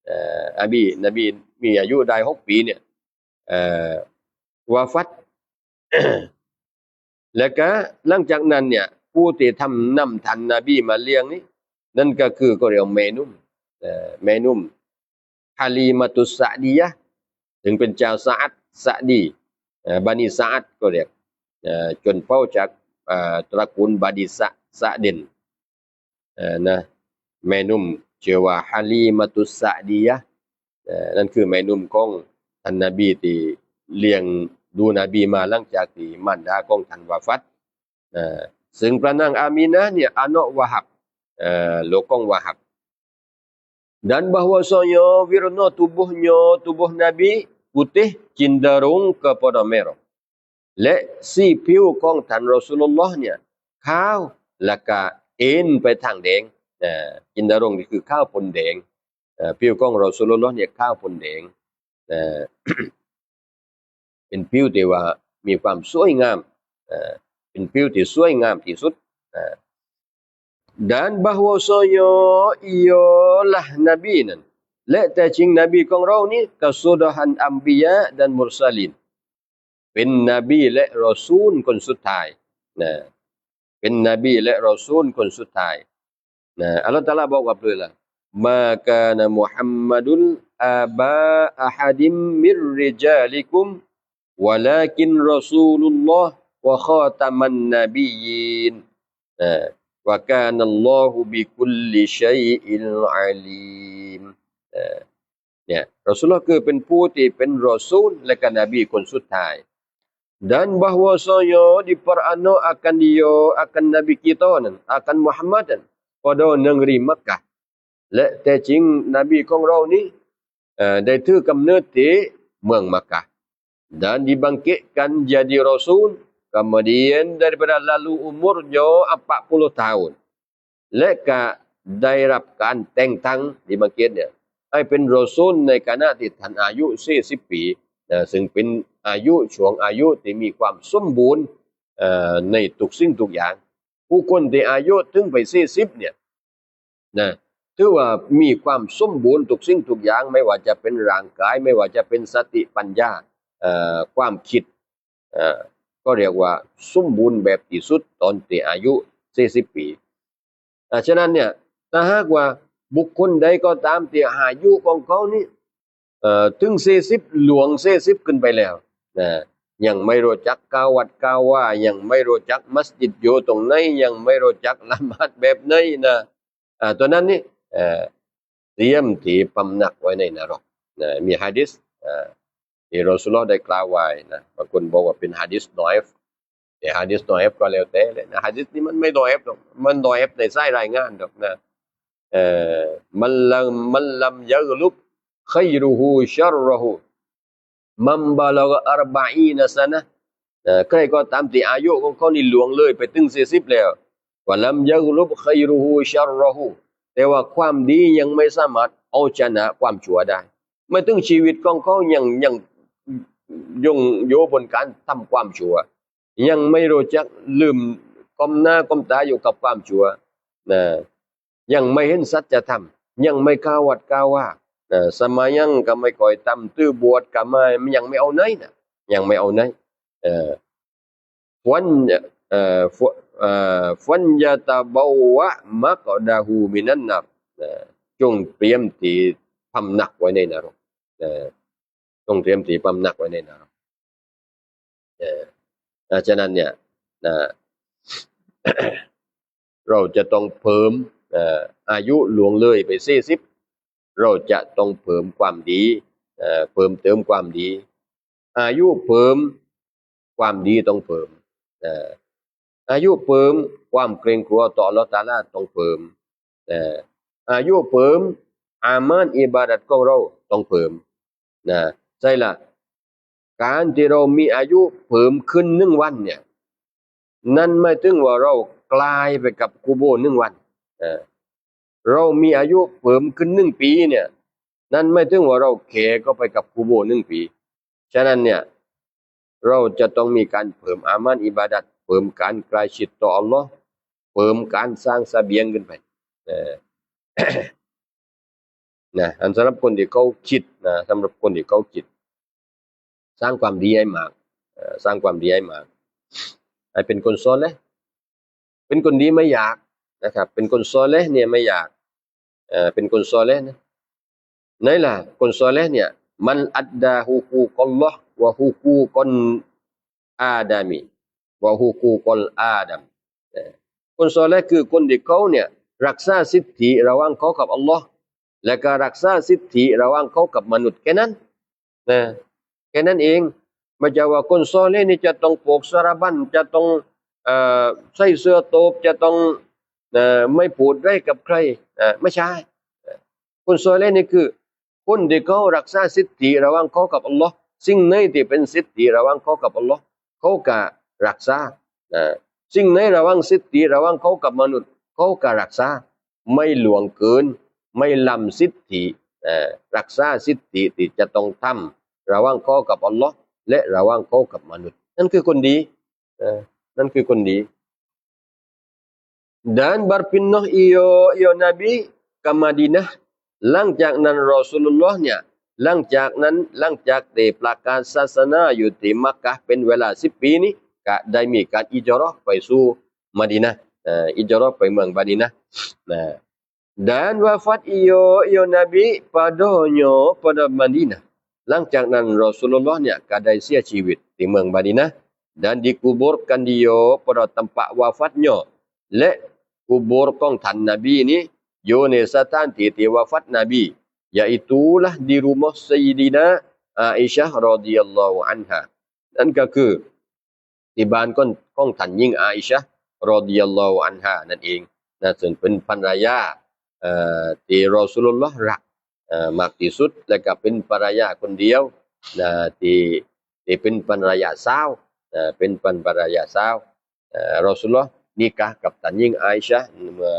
ເອີ ອາບີ ນະບີມີອາຍຸໄດ້ຫົກປີເນຍ ເອີ ວາຟັດ ແລ້ວກະຫຼັງຈາກນັ້ນເນຍ ຜູ້ທີ່ທຳນຳທ່ານນະບີມາລ້ຽງນີ້ ນັ້ນກໍຄື ກໍຮຽກວ່າແມ່ນົມ ເອີ ແມ່ນົມ Halimatus Sa'diyah, ຊຶ່ງເປັນຊາວສະອາດ ສະດີ ເອີ ບານີສະອາດກໍຮຽກ ເອີ ຊົນເຜົ່າຈາກ ເອີ ຕະກູນບານີສະ ສະດິນ ເອີ ນະ ແມ່ນົມຊື່ວ່າ Halimatus Sa'diyah, ເອີ ນັ້ນຄືແມ່ນົມຂອງທ່ານນະບີທີ່ລ້ຽງດູນະບີມາຫຼັງຈາກທີ່ມານດາຂອງທ່ານວາຟັດ ເອີ ຊຶ່ງພະນາງອາມີນານີ້ ອານະວາຮັບ ເອີ ລູກຂອງວາຮັບ. Dan bahwasanya wirna tubuhnya, tubuh Nabi putih cenderung kepada merah, ແລະ ສີຜິວຂອງທ່ານຣະຊູລຸລລອດເນຍຂາວ ແລະກະເອັນໄປທາງແດງ ເອີ cenderung ນີ້ຄືຂາວປົນແດງ ເອີ ຜິວຂອງຣະຊູລຸລລອດເນຍຂາວປົນແດງ ເອີ ເປັນຜິວທີ່ວ່າມີຄວາມສວຍງາມ ເອີ ເປັນຜິວທີ່ສວຍງາມທີ່ສຸດ ເອີ Dan bahwasanya ialah Nabi ນັ້ນ ແລະແທ້ຈິງນະບີຂອງເຮົານີ້ kesudahan anbiya dan mursalin, ເປັນນະບີ ແລະ ຣະຊູນຄົນສຸດທ້າຍນະ ເປັນນະບີ ແລະ ຣະຊູນຄົນສຸດທ້າຍນະ. ອັລລາຮຕະອາລາບອກວ່າເລີຍລະ Ma kana Muhammadun aba ahadim min rijalikum walakin Rasulullah wa khataman nabiyyin, ເອີ wa kanallahu bikulli syai'in alim. ເອີ ເນຍ ຣະຊູລອດຄືເປັນຜູ້ທີ່ເປັນຣະຊູນ ແລະກະນະບີຄົນສຸດທ້າຍ. Dan bahwasanya diperana akan dia, akan Nabi kita ນັ້ນ akan Muhammad ນັ້ນ pada negeri Makkah, ແລະແທ້ຈິງນະບີຂອງເຮົານີ້ ເອີ ໄດ້ຖືກຳເນີດທີ່ເມືອງມັກກະ Dan dibangkitkan jadi rasul, kemudian daripada lalu umurnya empat puluh tahun, ແລະກະໄດ້ຮັບການແຕ່ງຕັ້ງ dibangkit ເນຍ ໃຫ້ເປັນຣະຊູນໃນຂະນະທີ່ທ່ານອາຍຸສີ່ສິບປີນະ ຊຶ່ງເປັນອາຍຸ ຊ່ວງອາຍຸທີ່ມີຄວາມສົມບູນ ເອີ ໃນທຸກສິ່ງທຸກຢ່າງ. ຜູ້ຄົນທີ່ອາຍຸເຖິງໄປສີ່ສິບເນຍ ນະ ຖືວ່າມີຄວາມສົມບູນທຸກສິ່ງທຸກຢ່າງ ໄມ່ວ່າຈະເປັນຮ່າງກາຍ ໄມ່ວ່າຈະເປັນສະຕິປັນຍາ ເອີ ຄວາມຄິດ ເອີ ກໍຮຽກວ່າສົມບູນແບບທີ່ສຸດຕອນທີ່ອາຍຸສີ່ສິບປີ. ອາ ສະນັ້ນເນ່ຍ ຖ້າຫາກວ່າບຸກຄົນໃດກໍຕາມທີ່ອາຍຸຂອງເຂົານີ້ ເອີ ເຖິງສີ່ສິບ ລ່ວງສີ່ສິບຂຶ້ນໄປແລ້ວນະ ຍັງໄມ່ຮູ້ຈັກກາວັດກາວາ ຍັງໄມ່ຮູ້ຈັກມັດຢິດຢູ່ຕົງໃດ ຍັງໄມ່ຮູ້ຈັກລະໝາດແບບໃດນະ ອາ ຕົວນັ້ນນີ້ ເອີ ຕຽມທີ່ພຳນັກໄວ້ໃນນະລົກນະ. ມີຮະດີສ ເອີ ທີ່ລອຊູລຸລລອຮ໌ໄດ້ກ່າວໄວ້ນະ ບາງຄົນບອກວ່າເປັນຮະດີສດອຍຟ ແຕ່ຮະດີສດອຍຟກໍແລ້ວແຕ່ແຫຼະນະ. ຮະດີສນີ້ມັນບໍ່ດອຍຟດອກ ມັນດອຍຟໃນສາຍລາຍງານດອກນະ. ເອີ ມັນລຳ ມັນລຳຍັກລຸບໄຄຣູຮູ້ຊັຣຣະຮູ້ ມັນບະລະກະອັຣບະອີນະຊະນະ ເອີ ໃຜກໍຕາມທີ່ອາຍຸຂອງເຂົານີ້ລ່ວງເລີຍໄປເຖິງສີ່ສິບແລ້ວ ວະລຳຍັກລຸບໄຄຣູຮູ້ຊັຣຣະຮູ້ ແຕ່ວ່າຄວາມດີຍັງໄມ່ສາມາດເອົາຊະນະຄວາມຊົ່ວໄດ້. ມາເຖິງຊີວິດຂອງເຂົາຍັງ ຍັງຍົງໂຍບົນການທຳຄວາມຊົ່ວ ຍັງໄມ່ຮູ້ຈັກລືມກ້ອມໜ້າກ້ອມຕາຢູ່ກັບຄວາມຊົ່ວນະ ຍັງໄມ່ເຫັນສັດຈະທຳ ຍັງໄມ່ກ້າວັດກ້າວານະ. ສະມາຍັງກໍໄມ່ຄ່ອຍທຳ ຖືບວດກໍມາ ຍັງໄມ່ເອົາໃນນະ ຍັງໄມ່ເອົາໃນ ເອີ ຟັນ ເອີ ຟັນ ຟັນຢະຕະບັວວະມັກອະດະຮູ້ມິນະນນາຣ ນະ ຈົ່ງຕຽມທີ່ພຳນັກໄວ້ໃນນະລົກ ເອີ ຈົ່ງຕຽມທີ່ພຳນັກໄວ້ໃນນະລົກ. ເອີ ອາ ສະນັ້ນເນ່ຍນະ ເຮົາຈະຕ້ອງເພີ່ມ ເອີ ອາຍຸລ່ວງເລີຍໄປສີ່ສິບ ເຮົາຈະຕ້ອງເພີ່ມຄວາມດີ ເອີ ເພີ່ມເຕີມຄວາມດີ. ອາຍຸເພີ່ມ ຄວາມດີຕ້ອງເພີ່ມ ເອີ ອາຍຸເພີ່ມ ຄວາມເກງກົວຕໍ່ອັລລອຮຕະອາລາຕ້ອງເພີ່ມ ເອີ ອາຍຸເພີ່ມ ອາມານອິບາດັດຂອງເຮົາຕ້ອງເພີ່ມນະ. ໃຊ່ລະ ການທີ່ເຮົາມີອາຍຸເພີ່ມຂຶ້ນໜຶ່ງວັນເນ່ຍ ນັ້ນໝາຍເຖິງວ່າເຮົາກາຍໄປກັບກູໂບໜຶ່ງວັນ. ເອີ ເຮົາມີອາຍຸເພີ່ມຂຶ້ນໜຶ່ງປີເນ່ຍ ນັ້ນໝາຍເຖິງວ່າເຮົາແກ່ເຂົ້າໄປກັບກູໂບໜຶ່ງປີ. ສະນັ້ນເນ່ຍ ເຮົາຈະຕ້ອງມີການເພີ່ມອາມານອິບາດັດ ເພີ່ມການໃກ້ຊິດຕໍ່ອັລລອຮ ເພີ່ມການສ້າງສະບຽງຂຶ້ນໄປ ເອີ ນະ. ອັນສຳລັບຄົນທີ່ເຂົາຄິດນະ ສຳລັບຄົນທີ່ເຂົາຄິດ ສ້າງຄວາມດີໃຫ້ມາກ ເອີ ສ້າງຄວາມດີໃຫ້ມາກ ໃຫ້ເປັນຄົນຊອເລ ເປັນຄົນດີໄມ່ຢາກນະຄັບ ເປັນຄົນຊອເລນີ້ໄມ່ຢາກ ເອີ ເປັນຄົນຊອເລນະ. ໃນລະ ຄົນຊອເລນີ້ ມັນອັດດາຮຸກູກອັລລອຮ ວະຮຸກູກອນອາດາມີ ວະຮຸກູກອນອາດາມ ເອີ ຄົນຊອເລຄືຄົນທີ່ເຂົານີ້ ຮັກສາສິດທິລະຫວ່າງເຂົາກັບອັລລອຮ ແລະກະຮັກສາສິດທິລະຫວ່າງເຂົາກັບມະນຸດ ແຄ່ນັ້ນນະ ແຄ່ນັ້ນເອງ. ບໍ່ໃຊ່ວ່າຄົນຊອເລນີ້ຈະຕ້ອງໂປກສາລະບັນ ຈະຕ້ອງ ເອີ ໃສ່ເສື້ອໂຕບ ຈະຕ້ອງ ເອີ ໄມ່ພູດຮ້າຍກັບໃຜ ເອີ ບໍ່ໃຊ່. ຄົນຊອເລນີ້ຄືຄົນທີ່ເຂົາຮັກສາສິດທິລະຫວ່າງເຂົາກັບອັລລອຮ ສິ່ງໃດທີ່ເປັນສິດທິລະຫວ່າງເຂົາກັບອັລລອຮ ເຂົາກະຮັກສາ ນະ ສິ່ງໃດລະຫວ່າງສິດທິລະຫວ່າງເຂົາກັບມະນຸດ ເຂົາກະຮັກສາ ໄມ່ລ່ວງເກີນ ໄມ່ລ້ຳສິດທິ ເອີ ຮັກສາສິດທິທີ່ຈະຕ້ອງທຳລະຫວ່າງເຂົາກັບອັລລອຮ ແລະ ລະຫວ່າງເຂົາກັບມະນຸດ ນັ້ນຄືຄົນດີ ເອີ ນັ້ນຄືຄົນດີ. Dan berpindah ia, ia Nabi ka Madinah. ຫຼັງຈາກນັ້ນ ລອຊູລຸລລອຮເນ່ຍ ຫຼັງຈາກນັ້ນ ຫຼັງຈາກໄດ້ປະກາດສາສະໜາຢູ່ທີ່ມັກກະເປັນເວລາສິບປີນີ້ ກະໄດ້ມີການອິດຈະຣາໄປສູ່ມະດີນະ ເອີ ອິດຈະຣາໄປເມືອງມະດີນະ ນະ. Dan wafat ia, ia Nabi padanya, pada Madinah. ຫຼັງຈາກນັ້ນ ລອຊູລຸລລອຮເນ່ຍ ກະໄດ້ເສຍຊີວິດທີ່ເມືອງມະດີນະ dan dikuburkan dia pada tempat wafatnya ແລະ ກຸບູຣຂອງທ່ານນະບີນີ້ ຢູ່ໃນສະຖານທີ່ທີ່ວາຟັດນະບີ yaitu lah di rumah Sayyidina Aisyah radhiyallahu anha. ນັ້ນກໍຄື ທີ່ບ້ານຂອງ ຂອງທ່ານຍິງອາອີຊາ ຣອດີຍັລລອຮຸອັນຮາ ນັ້ນເອງນະ ເຊິ່ງເປັນພັນລະຍາ ເອີ ທີ່ຣອຊູລຸລລອຮ໌ຮັກ ເອີ ມາກທີ່ສຸດ ແລະກະເປັນພັນລະຍາຄົນດຽວນະ ທີ່ ທີ່ເປັນພັນລະຍາສາວ ເອີ ເປັນພັນ ພັນລະຍາສາວ ເອີ ຣອຊູລຸລລອຮ໌ນິກາຮ໌ກັບທ່ານຍິງອາອີຊາ ເມື່ອ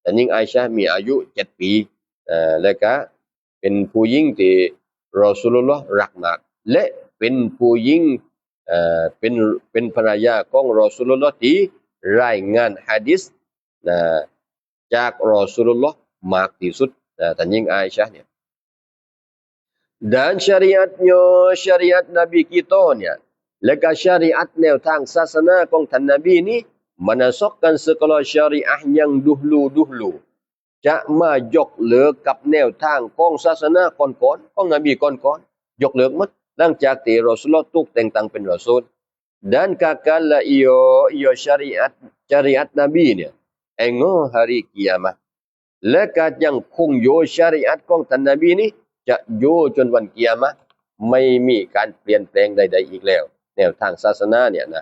ທ່ານຍິງອາອີຊາມີອາຍຸເຈັດປີ ເອີ ແລະກະ ເປັນຜູ້ຍິງທີ່ຣອຊູລຸລລອຮ໌ຮັກມາກ ແລະ ເປັນຜູ້ຍິງ ເອີ ເປັນ ເປັນພັນລະຍາຂອງຣອຊູລຸລລອຮ໌ທີ່ລາຍງານຮະດີສນະ ຈາກຣອຊູລຸລລອຮ໌ມາກທີ່ສຸດນະ ທ່ານຍິງອາອີຊາເນ່ຍ. Dan syariatnya, syariat Nabi kita ເນ່ຍ ແລະກະຊະຣີອາດແນວທາງສາສະໜາຂອງທ່ານນະບີນີ້ ບັນດາສັກການສະກອລາຊະຣີອາຍັງດູຮລູດູຮລູ ຈະມາຍົກເລີກກັບແນວທາງຂອງສາສະໜາກ່ອນໆ ຂອງນະບີກ່ອນໆ ຍົກເລີກໝົດ ຫຼັງຈາກທີ່ລອຊູລອດຖືກແຕ່ງຕັ້ງເປັນລອຊູລ. Dan kakal la iyo, iyo syariat, syariat Nabi ເນຍ ແອງໂງ hari kiamat. ແລະກະຍັງຄົງຢູ່ຊະຣີອາດຂອງທ່ານນະບີນີ້ ຈະຢູ່ຈົນວັນກິຍາມະ ໄມ່ມີການປ່ຽນແປງໃດໆອີກແລ້ວ. ແນວທາງສາສະໜາເນຍນະ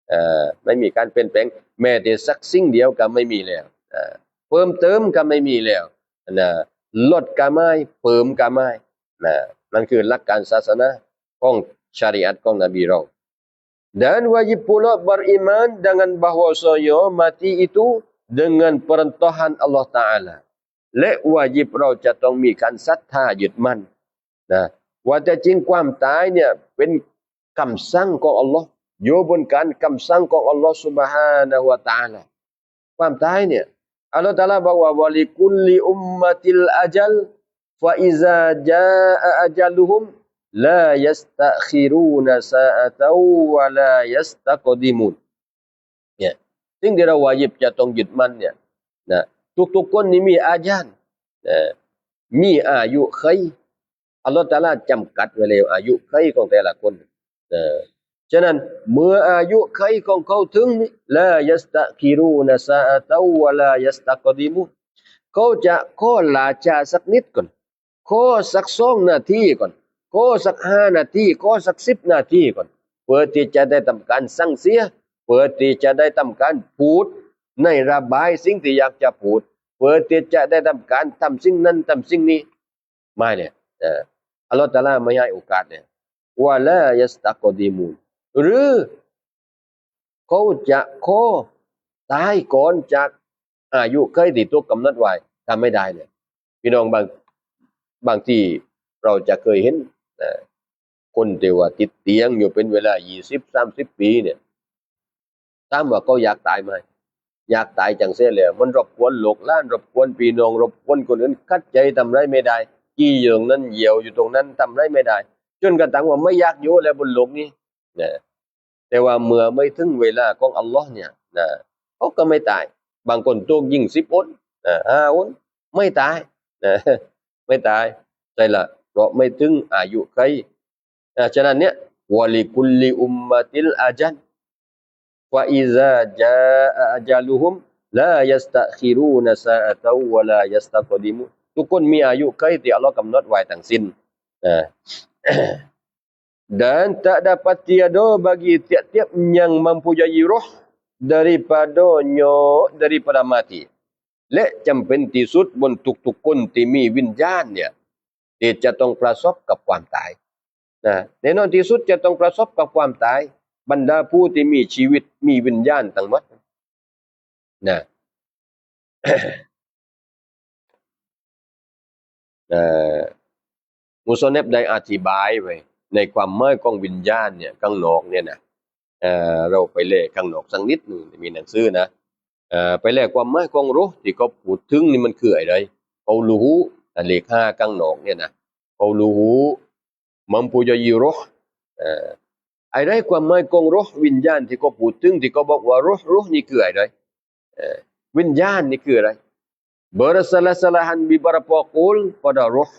ເອີ ໄມ່ມີການປ່ຽນແປງ ແມ້ແຕ່ສັກສິ່ງດຽວກໍໄມ່ມີແລ້ວ ເອີ ເພີ່ມເຕີມກໍໄມ່ມີແລ້ວນະ ລົດກໍໄມ່ ເພີ່ມກໍໄມ່ນະ. ນັ້ນຄືຫຼັກການສາສະໜາຂອງຊະຣີອາດຂອງນະບີເຮົາ. Dan wajib pula beriman dengan bahwasanya mati itu dengan perintahan Allah Ta'ala. ແລະວາຈິບເຮົາຈະຕ້ອງມີການສັດທາຍຶດໝັ້ນນະ ວ່າແທ້ຈິງຄວາມຕາຍເນຍເປັນຄຳສັ່ງຂອງອັລລອຮ ຢູ່ບົນການຄຳສັ່ງຂອງອັລລອຮ سبحانه وتعالى. ຄວາມຕາຍເນຍ ອັລລອຮຕະອາລາບອກວ່າ ولكل أمة أجل فإذا جاء أجلهم لا يستأخرون ساعة ولا يستقدمون. ເນຍ ສິ່ງທີ່ເຮົາວາຈິບຈະຕ້ອງຍຶດໝັ້ນເນຍນະ ທຸກໆຄົນນີ້ມີອາຈານ ເອີ ມີອາຍຸໄຂ ອັລລອຮຕະອາລາຈຳກັດໄວ້ແລ້ວອາຍຸໄຂຂອງແຕ່ລະຄົນ ເອີ ສະນັ້ນເມື່ອອາຍຸໄຂຂອງເຂົາເຖິງນີ້ لا يستأخرون ساعة ولا يستقدمون ເຂົາຈະຂໍຫຼ້າຊ້າສັກນິດກ່ອນ ຂໍສັກສອງນາທີກ່ອນ ຂໍສັກຫ້ານາທີ ຂໍສັກສິບນາທີກ່ອນ ເພື່ອທີ່ຈະໄດ້ທຳການສັ່ງເສຍ ເພື່ອທີ່ຈະໄດ້ທຳການພູດໃນລະບາຍສິ່ງທີ່ຢາກຈະພູດ ເພື່ອທີ່ຈະໄດ້ທຳການທຳສິ່ງນັ້ນທຳສິ່ງນີ້ ໝາຍເນຍ ເອີ ອັລລອຮຕະອາລາໄມ່ໃຫ້ໂອກາດເນຍ ولا يستقدمون ຫຼື ເຂົາຈະຂໍຕາຍກ່ອນຈາກອາຍຸໄຂທີ່ຖືກກຳນົດໄວ້ ຖ້າໄມ່ໄດ້ເນຍ. ພີ່ນ້ອງບາງ ບາງທີເຮົາຈະເຄີຍເຫັນນະ ຄົນທີ່ວ່າຕິດຕຽງຢູ່ເປັນເວລາຊາວ ສາມສິບປີເນຍ ຖາມວ່າເຂົາຢາກຕາຍໄໝ? ຢາກຕາຍຈັ່ງຊີ້ແຫຼະ ມັນລົບກວນລູກຫຼານ ລົບກວນພີ່ນ້ອງ ລົບກວນຄົນອື່ນ ຂັດໃຈ ທຳໄລໄມ່ໄດ້ ຂີ້ຢູ່ຕົງນັ້ນ ຢ້ຽວຢູ່ຕົງນັ້ນ ທຳໄລໄມ່ໄດ້ ຈົນກະທັ້ງວ່າໄມ່ຢາກຢູ່ແລ້ວບົນໂລກນີ້ນະ. ແຕ່ວ່າເມື່ອໄມ່ເຖິງເວລາຂອງອັລລອຮເນຍນະ ເຂົາກໍໄມ່ຕາຍ. ບາງຄົນຖືກຍິງສິບຫົນນະ ຫ້າຫົນ ໄມ່ຕາຍນະ ໄມ່ຕາຍ. ໃຊ່ລະ ເພາະໄມ່ເຖິງອາຍຸໄຂ. ອາ ສະນັ້ນເນຍ ولكل أمة أجل فإذا جاء أجلهم لا يستأخرون ساعة ولا يستقدمون. ທຸກຄົນມີອາຍຸໄຂທີ່ອັລລອຮກຳນົດໄວ້ທັງສິ້ນ. ອາ Dan tak dapat tiada bagi tiap-tiap yang mempunyai roh daripadanya, daripada mati. ແລະ ຈຳເປັນທີ່ສຸດບົນທຸກໆຄົນທີ່ມີວິນຍານເນຍ ທີ່ຈະຕ້ອງປະສົບກັບຄວາມຕາຍນະ. ແນ່ນອນທີ່ສຸດຈະຕ້ອງປະສົບກັບຄວາມຕາຍ ບັນດາຜູ້ທີ່ມີຊີວິດ ມີວິນຍານທັງໝົດນະ. ເອີ ມຸສະນິບໄດ້ອະທິບາຍໄວ້ໃນຄວາມໝາຍຂອງວິນຍານເນຍ ຂ້າງນອກເນຍນະ. ເອີ ເຮົາໄປແລະຂ້າງນອກສັກນິດໜຶ່ງ ມີໜັງສືນະ. ເອີ ໄປແລະຄວາມໝາຍຂອງຣູຮ໌ທີ່ເຂົາພູດເຖິງນີ້ມັນຄືອັນໃດ? ເຂົາຮູ້ ອັນເລກຫ້າຂ້າງນອກເນຍນະ ເຂົາຮູ້ ມັມຜູ້ຍາຢີໂຣຮ ເອີ ອັນໃດຄວາມໝາຍຂອງໂຣຮ ວິນຍານທີ່ເຂົາພູດເຖິງ ທີ່ເຂົາບອກວ່າໂຣຮ ໂຣຮນີ້ຄືອັນໃດ? ເອີ ວິນຍານນີ້ຄືໃດ? Berselisih-selihan beberapa qaul pada roh.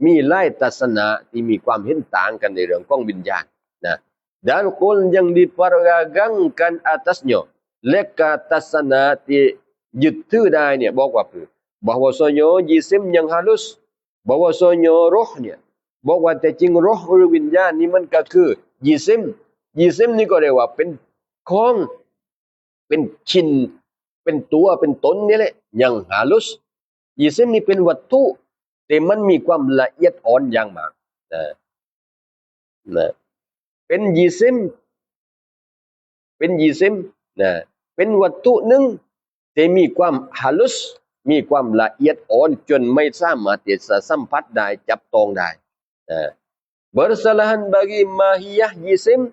ມີຫຼາຍທັດສະນະທີ່ມີຄວາມເຫັນຕ່າງກັນໃນເລື່ອງຂອງວິນຍານນະ. Dan qaul yang dipegangkan atasnya. ແລະກະທັດສະນະທີ່ຍຶດຖືໄດ້ເນຍ ບອກວ່າ bahwasanya jisim yang halus, bahwasanya roh ເນຍ ບອກວ່າແທ້ຈິງໂຣຮ ຫຼື ວິນຍານນີ້ມັນກະຄື jisim. Jisim ນີ້ກໍໄດ້ວ່າເປັນຂອງ ເປັນຊິ້ນ ເປັນຕົວ ເປັນຕົນນີ້ແຫຼະ yang halus. Jisim ນີ້ເປັນວັດຖຸທີ່ມັນມີຄວາມລະອຽດອ່ອນຢ່າງມາກນະ ນະ ເປັນ jisim ເປັນ jisim ນະ ເປັນວັດຖຸໜຶ່ງທີ່ມີຄວາມ halus ມີຄວາມລະອຽດອ່ອນ ຈົນໄມ່ສາມາດທີ່ຈະສຳຜັດໄດ້ ຈັບຕ້ອງໄດ້. Nah, bersalahan bagi mahiyah jisim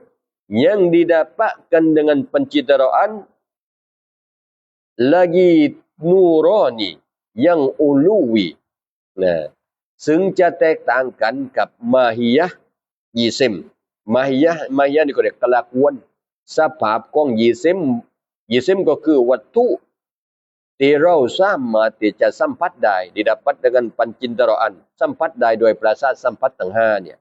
yang didapatkan dengan pencitraan lagi nurani yang uluwi. Nah, ຊຶ່ງຈະແຕກຕ່າງກັນກັບ mahiyah jisim. ມາຮິຍາ ມາຣິຍານີ້ກໍເອີ້ນກະລາກວນ ສະພາບຂອງຢິດຊິມ ຢິດຊິມກໍຄືວັດຖຸທີ່ເຮົາສາມາດທີ່ຈະສຳຜັດໄດ້ ໄດ້ຮັບປະຕິກັນປັນຈິນຕະລະອານ ສຳຜັດໄດ້ດ້ວຍປະສາດສຳຜັດທັງຫ້ານີ້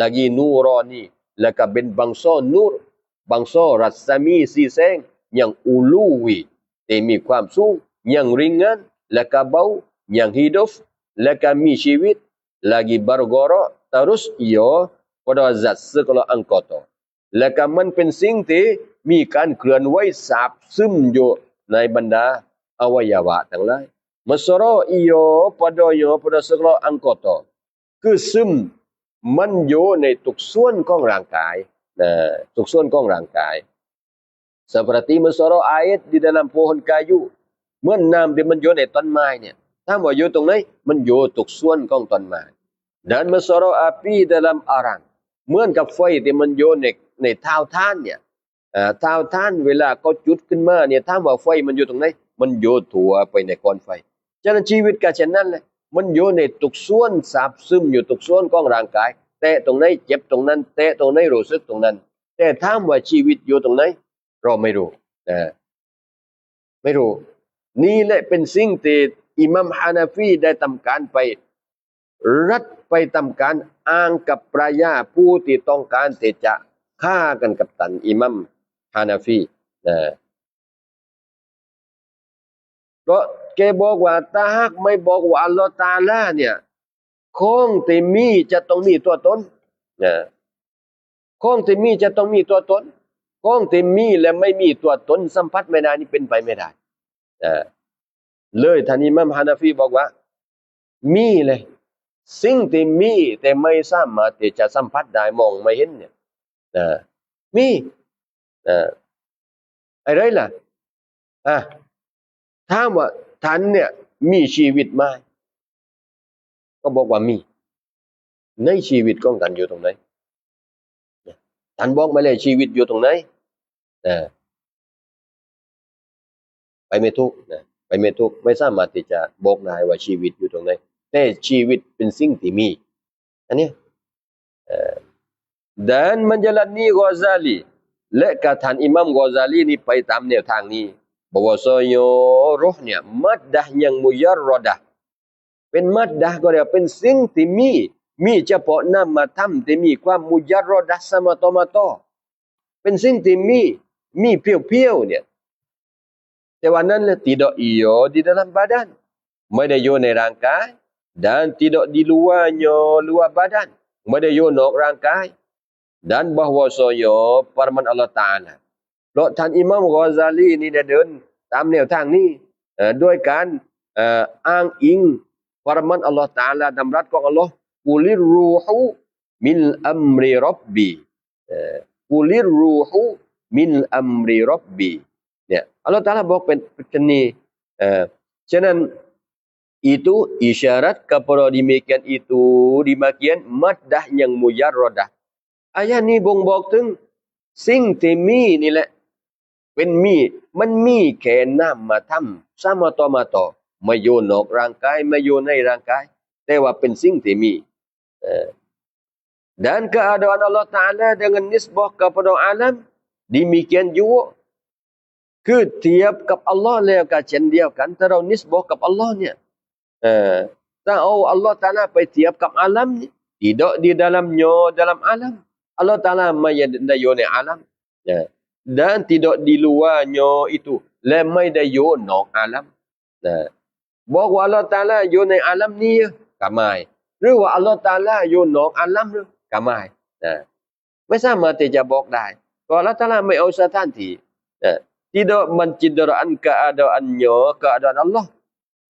ລະກີນູຣອນີ ແລ້ວກະເປັນບັງຊໍນູຣ ບັງຊໍລັດສະມີສີແສງ ຍັງອຸລູວີ ທີ່ມີຄວາມສູງ ຍັງຣິງງານ ແລະກະເບົາ ຍັງຮີດຸຟ ແລະກະມີຊີວິດ ລະກີບັຣກອຣອ ຕາຣຸສ ອີໂອ ປະດອດ ຊັດ ເຊີກລໍ ອັງກອຕອ ແລະກະມັນເປັນສິ່ງທີ່ມີການເຄື່ອນໄຫວສາບຊຶມຢູ່ໃນບັນດາອະໄວຍະວະທັງຫຼາຍ ມະຊະຣໍ ອີໂອ ປະດອຍໍ ປະດອດ ເຊີກລໍ ອັງກອຕອ ຄືຊຶມ ມັນຢູ່ໃນທຸກສ່ວນຂອງຮ່າງກາຍນະ ທຸກສ່ວນຂອງຮ່າງກາຍ Seperti ມະຊະຣໍ ອາເອດ di dalam pohon kayu ເໝືອນນ້ຳທີ່ມັນຢູ່ໃນຕົ້ນໄມ້ນີ້ ຖາມວ່າຢູ່ຕົງໃດ? ມັນຢູ່ທຸກສ່ວນຂອງຕົ້ນໄມ້ Dan ມະຊະຣໍ ອາປີ dalam arang ເໝືອນກັບໄຟທີ່ມັນຢູ່ໃນ ໃນເຕົາຖ່ານນີ້ ເອີ ເຕົາຖ່ານເວລາເຂົາຈຸດຂຶ້ນມານີ້ ຖາມວ່າໄຟມັນຢູ່ຕົງໃດ? ມັນຢູ່ທົ່ວໄປໃນກ້ອນໄຟ. ສະນັ້ນຊີວິດກໍເຊັ່ນນັ້ນແຫຼະ ມັນຢູ່ໃນທຸກສ່ວນ ສາບຊຶມຢູ່ທຸກສ່ວນຂອງຮ່າງກາຍ ແຕະຕົງໃດເຈັບຕົງນັ້ນ ແຕະຕົງໃດຮູ້ສຶກຕົງນັ້ນ ແຕ່ຖາມວ່າຊີວິດຢູ່ຕົງໃດ? ເຮົາໄມ່ຮູ້ນະ ໄມ່ຮູ້. ນີ້ແຫຼະເປັນສິ່ງທີ່ອີມາມຮານາຟີໄດ້ທຳການໄປ ລັດໄປທຳການອ້າງກັບປະຊາຊົນຜູ້ທີ່ຕ້ອງການທີ່ຈະຄ້າກັນກັບທ່ານອີມາມຮານາຟີນະ ເພາະແກບອກວ່າ ຖ້າຫາກໄມ່ບອກວ່າອັລລອຮຕະອາລາເນ່ຍ ຂອງທີ່ມີຈະຕ້ອງມີຕົວຕົນນະ ຂອງທີ່ມີຈະຕ້ອງມີຕົວຕົນ ຂອງທີ່ມີແລະໄມ່ມີຕົວຕົນ ສຳຜັດໄມ່ໄດ້ນີ້ເປັນໄປໄມ່ໄດ້. ເອີ ເລີຍທ່ານອີມາມຮານາຟີບອກວ່າ ມີເລີຍ ສິ່ງທີ່ມີແຕ່ໄມ່ສາມາດທີ່ຈະສຳຜັດໄດ້ ມອງໄມ່ເຫັນເນ່ຍ ເອີ ມີ ເອີ ອາໄລລະ ອາ ຖາມວ່າທ່ານເນ່ຍມີຊີວິດໄໝ? ກໍບອກວ່າມີ. ໃນຊີວິດຂອງທ່ານຢູ່ຕົງໃດ? ທ່ານບອກມາແລ້ວ ຊີວິດຢູ່ຕົງໃດ? ເອີ ໄປໄມ່ຖືກນະ ໄປໄມ່ຖືກ ໄມ່ສາມາດທີ່ຈະບອກໄດ້ວ່າຊີວິດຢູ່ຕົງໃດ ແຕ່ຊີວິດເປັນສິ່ງທີ່ມີ ອັນນີ້ ເອີ Dan Manjalani Ghazali ແລະກະທ່ານອີມາມ Ghazali ນີ້ໄປຕາມແນວທາງນີ້ ບາວາຊອຍໂຍ ໂຣຮເນ່ຍ ມາດດາຍັງມຸຈາຣອດາ ເປັນມາດດາກໍເລີຍເປັນສິ່ງທີ່ມີ ມີສະເພາະນາມະທຳທີ່ມີຄວາມມຸຈາຣອດາ ສະມະໂຕມະໂຕ ເປັນສິ່ງທີ່ມີ ມີພຽວໆ ເນ່ຍ ແຕ່ວ່ານັ້ນແຫຼະ tidak ada di dalam badan ໄມ່ໄດ້ຢູ່ໃນຮ່າງກາຍ dan tidak di luarnya ຫຼືວ່າ badan ໄມ່ໄດ້ຢູ່ນອກຮ່າງກາຍ dan bahwasanya ປະມານອັລລອຮຕະອາລາ ເພາະທ່ານອີມາມ Ghazali ນີ້ໄດ້ເດີນຕາມແນວທາງນີ້ ເອີ ດ້ວຍການ ເອີ ອ້າງອີງປະມານອັລລອຮຕະອາລາ ດຳລັດຂອງອັລລອຮ Qulir ruhu min amri rabbi ເອີ Qulir ruhu min amri rabbi ເນ່ຍ ອັລລອຮຕະອາລາບອກເປັນ ເປັນເຊັ່ນນີ້ ເອີ ສະນັ້ນ Itu isyarat kepada demikian itu, demikian maddah yang mujarradah. ອາຍາດນີ້ບົ່ງບອກເຖິງສິ່ງທີ່ມີນີ້ແຫຼະ ເປັນມີ ມັນມີແຄ່ນາມມະທຳ ສະມະໂຕມະໂຕ ໄມ່ຢູ່ນອກຮ່າງກາຍ ໄມ່ຢູ່ໃນຮ່າງກາຍ ແຕ່ວ່າເປັນສິ່ງທີ່ມີ ເອີ Dan keadaan Allah Ta'ala dengan nisbah kepada alam demikian juga. ຄືທຽບກັບອັລລອຮແລ້ວກໍເຊັ່ນດຽວກັນ ຖ້າເຮົານິສບາກັບອັລລອຮເນ່ຍ ເອີ ຖ້າເອົາອັລລອຮຕະອາລາໄປທຽບກັບອາລັມນີ້ ທີ່ເດາະ di dalamnya dalam alam ອັລລອຮຕະອາລາໄມ່ໄດ້ຢູ່ໃນອາລັມ ນະ dan tidak di luarnya itu ແລະ ໄມ່ໄດ້ຢູ່ນອກອາລັມ ນະ ບອກວ່າອັລລອຮຕະອາລາຢູ່ໃນອາລັມນີ້ກໍໝາຍ ຫຼືວ່າອັລລອຮຕະອາລາຢູ່ນອກອາລັມກໍໝາຍ ນະ ໄມ່ສາມາດທີ່ຈະບອກໄດ້ ເພາະອັລລອຮຕະອາລາໄມ່ເອົາສະຖານທີ່ ນະ tidak mencitrakan keadaannya keadaan Allah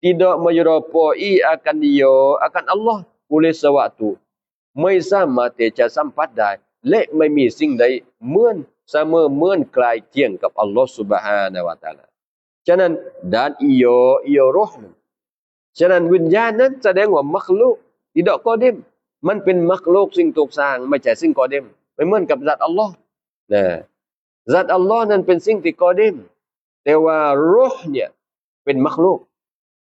tidak menyerupai akan dia akan Allah oleh sewaktu ໄມ່ສາມາດທີ່ຈະສຳຜັດໄດ້ ແລະ ໄມ່ມີສິ່ງໃດເໝືອນສະເໝີເໝືອນຄ້າຍຄຽງກັບອັລລອຮ سبحانه وتعالى. ສະນັ້ນ dan ia ia roh ສະນັ້ນ ວິນຍານນັ້ນສະແດງວ່າມັກລູກ ທີ່ເດາະກອດີມ ມັນເປັນມັກລູກ ສິ່ງຖືກສ້າງ ໄມ່ໃຊ່ສິ່ງກອດີມ ໄມ່ເໝືອນກັບຊາດອັລລອຮ ນະ ຊາດອັລລອຮນັ້ນເປັນສິ່ງທີ່ກອດີມ ແຕ່ວ່າໂຣຮເນ່ຍເປັນມັກລູກ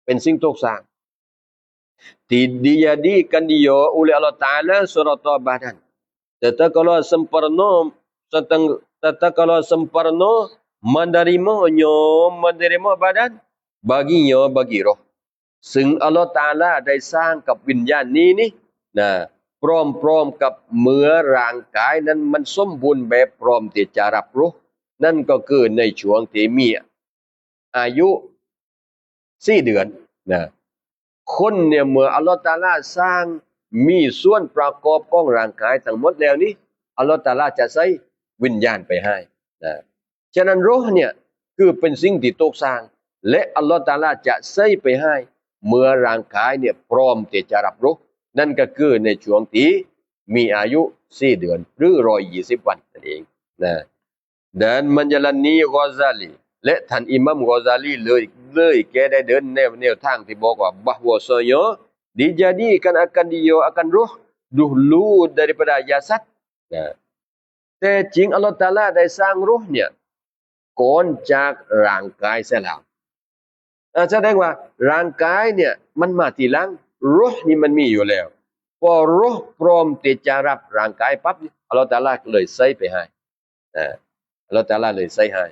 ເປັນສິ່ງຖືກສ້າງ dijadikan dia oleh Allah Ta'ala serata badan tatkala sempurna, satang-, tatkala sempurna, menerima nyo, menerima badan, bagi nyo, bagi roh. ຊຶ່ງອັລລາຮຕະອາລາໄດ້ສ້າງກັບວິນຍານນີ້ນີ້ນະ ພ້ອມໆກັບເມື່ອຮ່າງກາຍນັ້ນມັນສົມບູນແບບ ພ້ອມທີ່ຈະຮັບໂລກ ນັ້ນກໍຄືໃນຊ່ວງທີ່ມີອາຍຸສີ່ເດືອນນະ. ຄົນເນຍ ເມື່ອອັລລາຮຕະອາລາສ້າງ ມີສ່ວນປະກອບຂອງຮ່າງກາຍທັງໝົດແລ້ວນີ້ ອັລລາຮຕະອາລາຈະໃຊ້ວິນຍານໄປໃຫ້ນະ. ສະນັ້ນ ໂລກເນຍຄືເປັນສິ່ງທີ່ຖືກສ້າງ ແລະ ອັລລາຮຕະອາລາຈະໃຊ້ໄປໃຫ້ເມື່ອຮ່າງກາຍເນຍພ້ອມທີ່ຈະຮັບໂລກ ນັ້ນກໍຄືໃນຊ່ວງທີ່ມີອາຍຸສີ່ເດືອນ ຫຼື ຮ້ອຍຊາວວັນນັ້ນເອງນະ. Dan Manjalani Ghazali ແລະ ທ່ານອິມາມ Ghazali ເລີຍ ເລີຍແກ່ໄດ້ເດີນແນວ ແນວທາງທີ່ບອກວ່າ bahwasanya dijadikan akan dia, akan roh, dulu daripada jasad ນະ. ແຕ່ຈິງອັລລາຮຕະອາລາໄດ້ສ້າງໂລກເນຍກ່ອນຈາກຮ່າງກາຍເສຍແລ້ວ. ອາ ສະແດງວ່າຮ່າງກາຍເນຍມັນມາທີຫຼັງ ໂລກນີ້ມັນມີຢູ່ແລ້ວ. ພໍໂລກພ້ອມທີ່ຈະຮັບຮ່າງກາຍປັບ ອັລລາຮຕະອາລາເລີຍໃຊ້ໄປໃຫ້ ອາ ອັລລາຮຕະອາລາເລີຍໃຊ້ໃຫ້.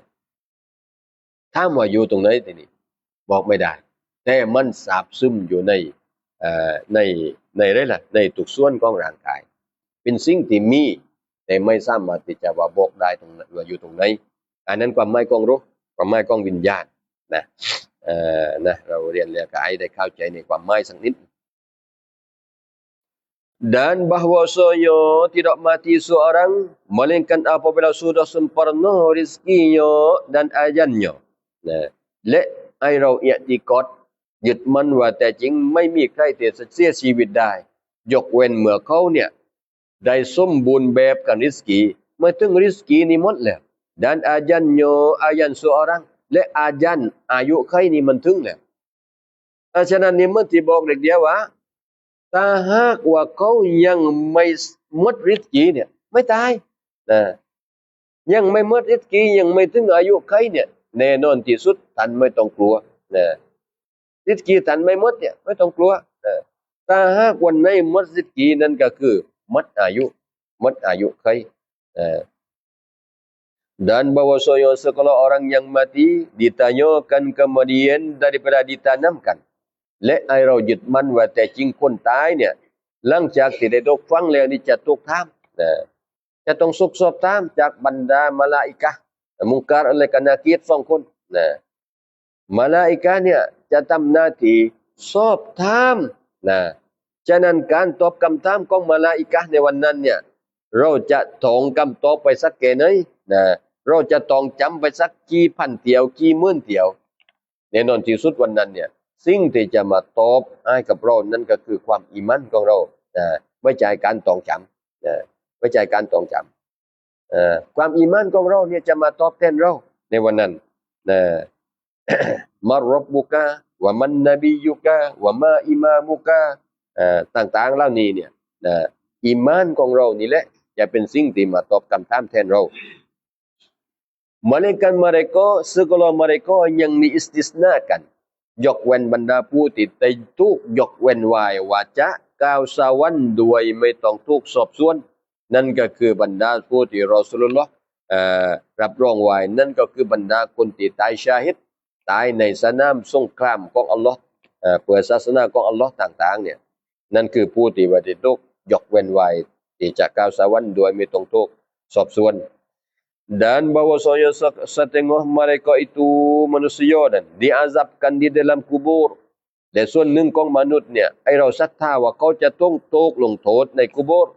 ຖາມວ່າຢູ່ຕົງໃດທີນີ້? ບອກໄມ່ໄດ້ ແຕ່ມັນສາບຊຶມຢູ່ໃນ ເອີ ໃນ ໃນໃດລະ ໃນທຸກສ່ວນຂອງຮ່າງກາຍ ເປັນສິ່ງທີ່ມີ ແຕ່ໄມ່ສາມາດທີ່ຈະວ່າບອກໄດ້ຕົງ ວ່າຢູ່ຕົງໃດ. ອັນນັ້ນຄວາມໝາຍຂອງໂລກ ຄວາມໝາຍຂອງວິນຍານນະ. ເອີ ນະ ເຮົາຮຽນແລ້ວກໍໃຫ້ໄດ້ເຂົ້າໃຈໃນຄວາມໝາຍສັກນິດ. Dan bahwasanya tidak mati seorang, melainkan apabila sudah sempurna rezekinya dan ajalnya. ນະ ແລະ ໃຫ້ເຮົາອິດຕິກາດ ຍຶດໝັ້ນວ່າແທ້ຈິງໄມ່ມີໃຜທີ່ຈະເສຍຊີວິດໄດ້ ຍົກເວັ້ນເມື່ອເຂົາເນຍໄດ້ສົມບູນແບບກັບຣິສກີ ເມື່ອເຖິງຣິສກີນີ້ໝົດແລ້ວ dan ajalnya, ajal seorang ແລະ ອາຈານ ອາຍຸໄຂນີ້ມັນເຖິງແລ້ວ. ອາ ສະນັ້ນນີ້ມັນຊິບອກເລັກດຽວວ່າ ຖ້າຫາກວ່າເຂົາຍັງໄມ່ໝົດຣິສກີເນຍ ໄມ່ຕາຍນະ ຍັງໄມ່ໝົດຣິສກີ ຍັງໄມ່ເຖິງອາຍຸໄຂເນຍ ແນ່ນອນທີ່ສຸດທ່ານໄມ່ຕ້ອງກົວນະ. ຣິສກີທ່ານໄມ່ໝົດເນຍ ໄມ່ຕ້ອງກົວນະ. ຖ້າຫາກວັນໃດໝົດຣິສກີ ນັ້ນກໍຄືໝົດອາຍຸ ໝົດອາຍຸໄຂ ເອີ Dan bahwasanya segala orang yang mati ditanyakan kemudian daripada ditanamkan. ແລະ ໃຫ້ເຮົາຍຶດໝັ້ນວ່າແທ້ຈິງຄົນຕາຍເນຍ ຫຼັງຈາກທີ່ໄດ້ຕົກຝັງແລ້ວນີ້ຈະຖືກຖາມນະ ຈະຕ້ອງຖືກສອບຖາມຈາກບັນດາມະລາອິກະ ມຸງກາຣ ແລະ ກະນະກີຣ ສອງຄົນນະ. ມະລາອິກະເນຍຈະທຳໜ້າທີ່ສອບຖາມນະ. ສະນັ້ນ ການຕອບຄຳຖາມຂອງມະລາອິກະໃນວັນນັ້ນເນຍ ເຮົາຈະທ່ອງຄຳຕອບໄປສັກແຄ່ໃດນະ? ເຮົາຈະທ່ອງຈຳໄປສັກກີ່ພັນຖ້ຽວ ກີ່ໝື່ນຖ້ຽວ? ແນ່ນອນທີ່ສຸດວັນນັ້ນເນຍ ສິ່ງທີ່ຈະມາຕອບໃຫ້ກັບເຮົານັ້ນກໍຄືຄວາມອີມານຂອງເຮົານະ ໄວ້ໃຈການທ່ອງຈຳນະ ໄວ້ໃຈການທ່ອງຈຳ. ເອີ ຄວາມອີມານຂອງເຮົາເນຍຈະມາຕອບແທນເຮົາໃນວັນນັ້ນນະ. Man rabbuka wa man nabiyyuka wa ma imamuka ເອີ ຕ່າງໆເຫຼົ່ານີ້ເນຍນະ ອີມານຂອງເຮົານີ້ແຫຼະຈະເປັນສິ່ງທີ່ມາຕອບຄຳຖາມແທນເຮົາ. Melainkan mereka, segala mereka yang diistisnakan, ຍົກເວັ້ນບັນດາຜູ້ທີ່ໄດ້ຖືກຍົກເວັ້ນໄວ້ວ່າຈະກ່າວສະຫວັນໂດຍໄມ່ຕ້ອງຖືກສອບສວນ. ນັ້ນກໍຄືບັນດາຜູ້ທີ່ຣອຊູລຸລລອຮ ເອີ ຮັບຮອງໄວ້ ນັ້ນກໍຄືບັນດາຄົນທີ່ຕາຍຊະຮີດ ຕາຍໃນສະໜາມສົງຄາມຂອງອັລລອຮ ເອີ ເພື່ອສາສະໜາຂອງອັລລອຮຕ່າງໆເນຍ ນັ້ນຄືຜູ້ທີ່ວ່າໄດ້ຖືກຍົກເວັ້ນໄວ້ທີ່ຈະກ່າວສະຫວັນໂດຍໄມ່ຕ້ອງຖືກສອບສວນ. Dan bahwasanya se-, setengah mereka itu manusia dan diazabkan di dalam kubur. ແລະ ສ່ວນໜຶ່ງຂອງມະນຸດເນຍ ໃຫ້ເຮົາສັດທາວ່າເຂົາຈະຕ້ອງຖືກລົງໂທດໃນກຸໂບດ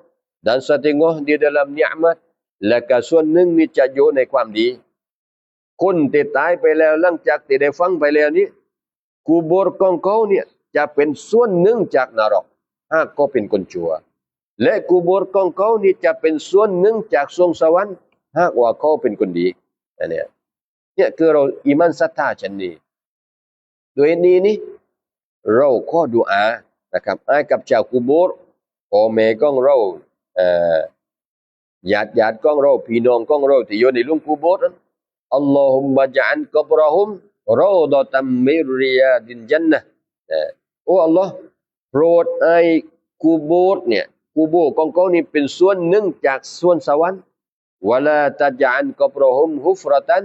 dan setengah di dalam nikmat ແລະ ກະສ່ວນໜຶ່ງນີ້ຈະຢູ່ໃນຄວາມດີ. ຄົນທີ່ຕາຍໄປແລ້ວ ຫຼັງຈາກທີ່ໄດ້ຝັງໄປແລ້ວນີ້ ກຸໂບດຂອງເຂົາເນຍຈະເປັນສ່ວນໜຶ່ງຈາກນະລົກ ຫາກເຂົາເປັນຄົນຊົ່ວ ແລະ ກຸໂບດຂອງເຂົານີ້ຈະເປັນສ່ວນໜຶ່ງຈາກສວງສະຫວັນ ຫາກວ່າເຂົາເປັນຄົນດີ. ອັນເນຍ ເນຍຄືເຮົາອີມານສັດທາຊັ້ນນີ້. ດ້ວຍນີ້ນີ້ ເຮົາຂໍດຸອານະຄັບ ໃຫ້ກັບຊາວກຸໂບດ ພໍ່ແມ່ຂອງເຮົາ ເອີ ຍາດໆຂອງເຮົາ ພີ່ນ້ອງຂອງເຮົາທີ່ຢູ່ໃນໂລງກຸໂບດນັ້ນ Allahumma ij'al qabrahum rawdatan min riyadil jannah. ເອີ ໂອ້ ອັລລອຮ ໂປດໃຫ້ກຸໂບດເນຍ ກູໂບຂອງເຂົານີ້ເປັນສ່ວນໜຶ່ງຈາກສວນສະຫວັນ. ວະລາຕັດຈະອັນກັບຣະຮຸມຮຸຟຣະຕັນ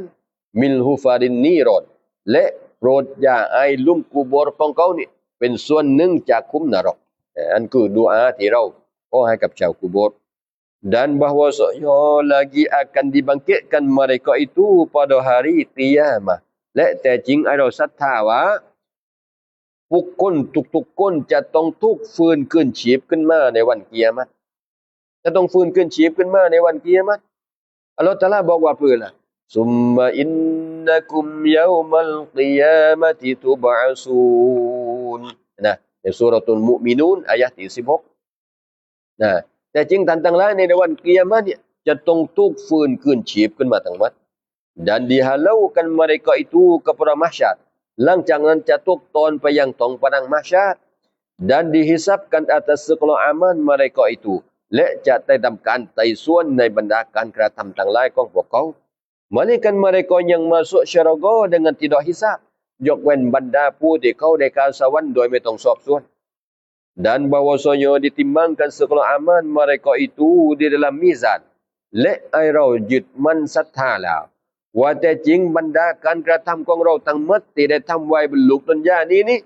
ມິນຮຸຟາຣິນນີຣອນ ແລະ ໂປດຢ່າໃຫ້ຫຼຸມກູໂບຂອງເຂົານີ້ເປັນສ່ວນໜຶ່ງຈາກຂຸມນະລົກ. ອັນຄືດູອາທີ່ເຮົາຂໍໃຫ້ກັບຊາວກູໂບ. Dan bahwasanya lagi akan dibangkitkan mereka itu pada hari kiamat. ແລະ ແທ້ຈິງໃຫ້ເຮົາສັດທາວ່າ ບຸກຄົນທຸກໆຄົນຈະຕ້ອງຖືກຟື້ນຄືນຊີບຂຶ້ນມາໃນວັນກິຍາມັດ. ຈະຕ້ອງຟື້ນຄືນຊີບຂຶ້ນມາໃນວັນກິຍາມັດ. ອັລລອຮຕະອາລາບອກວ່າເພິ່ນລະ summa innakum yaumal qiyamati tub'atsun ນະ ໃນຊູຣະຕຸນມຸອະມິນູນ ອາຍາທີ່ສິບຫົກ ນະ. ແທ້ຈິງທ່ານທັງຫຼາຍໃນ ໃນວັນກິຍາມັດນີ້ ຈະຕ້ອງຖືກຟື້ນຄືນຊີບຂຶ້ນມາທັງໝົດ. Dan dihalaukan mereka itu ke padang mahsyar. ຫຼັງຈາກນັ້ນຈະຖືກຕ້ອນໄປຍັງທ້ອງພະດາງມະຫະຊາດ. Dan dihisabkan atas segala amal mereka itu. ແລະ ຈະໄດ້ທຳການໄຕ່ສວນໃນບັນດາການກະທຳທັງຫຼາຍຂອງພວກເຂົາ. Melainkan mereka yang masuk syaraga dengan tidak hisab. ຍົກເວັ້ນບັນດາຜູ້ທີ່ເຂົາໄດ້ກ່າວສະຫວັນໂດຍບໍ່ຕ້ອງສອບສວນ. Dan bahwasanya ditimbangkan segala amal mereka itu di dalam mizan. ແລະ ໃຫ້ເຮົາຍຶດໝັ້ນສັດທາແລ້ວ ວ່າແທ້ຈິງບັນດາການກະທຳຂອງເຮົາທັງໝົດທີ່ໄດ້ທຳໄວ້ບົນໂລກດຸນຍານີ້ນີ້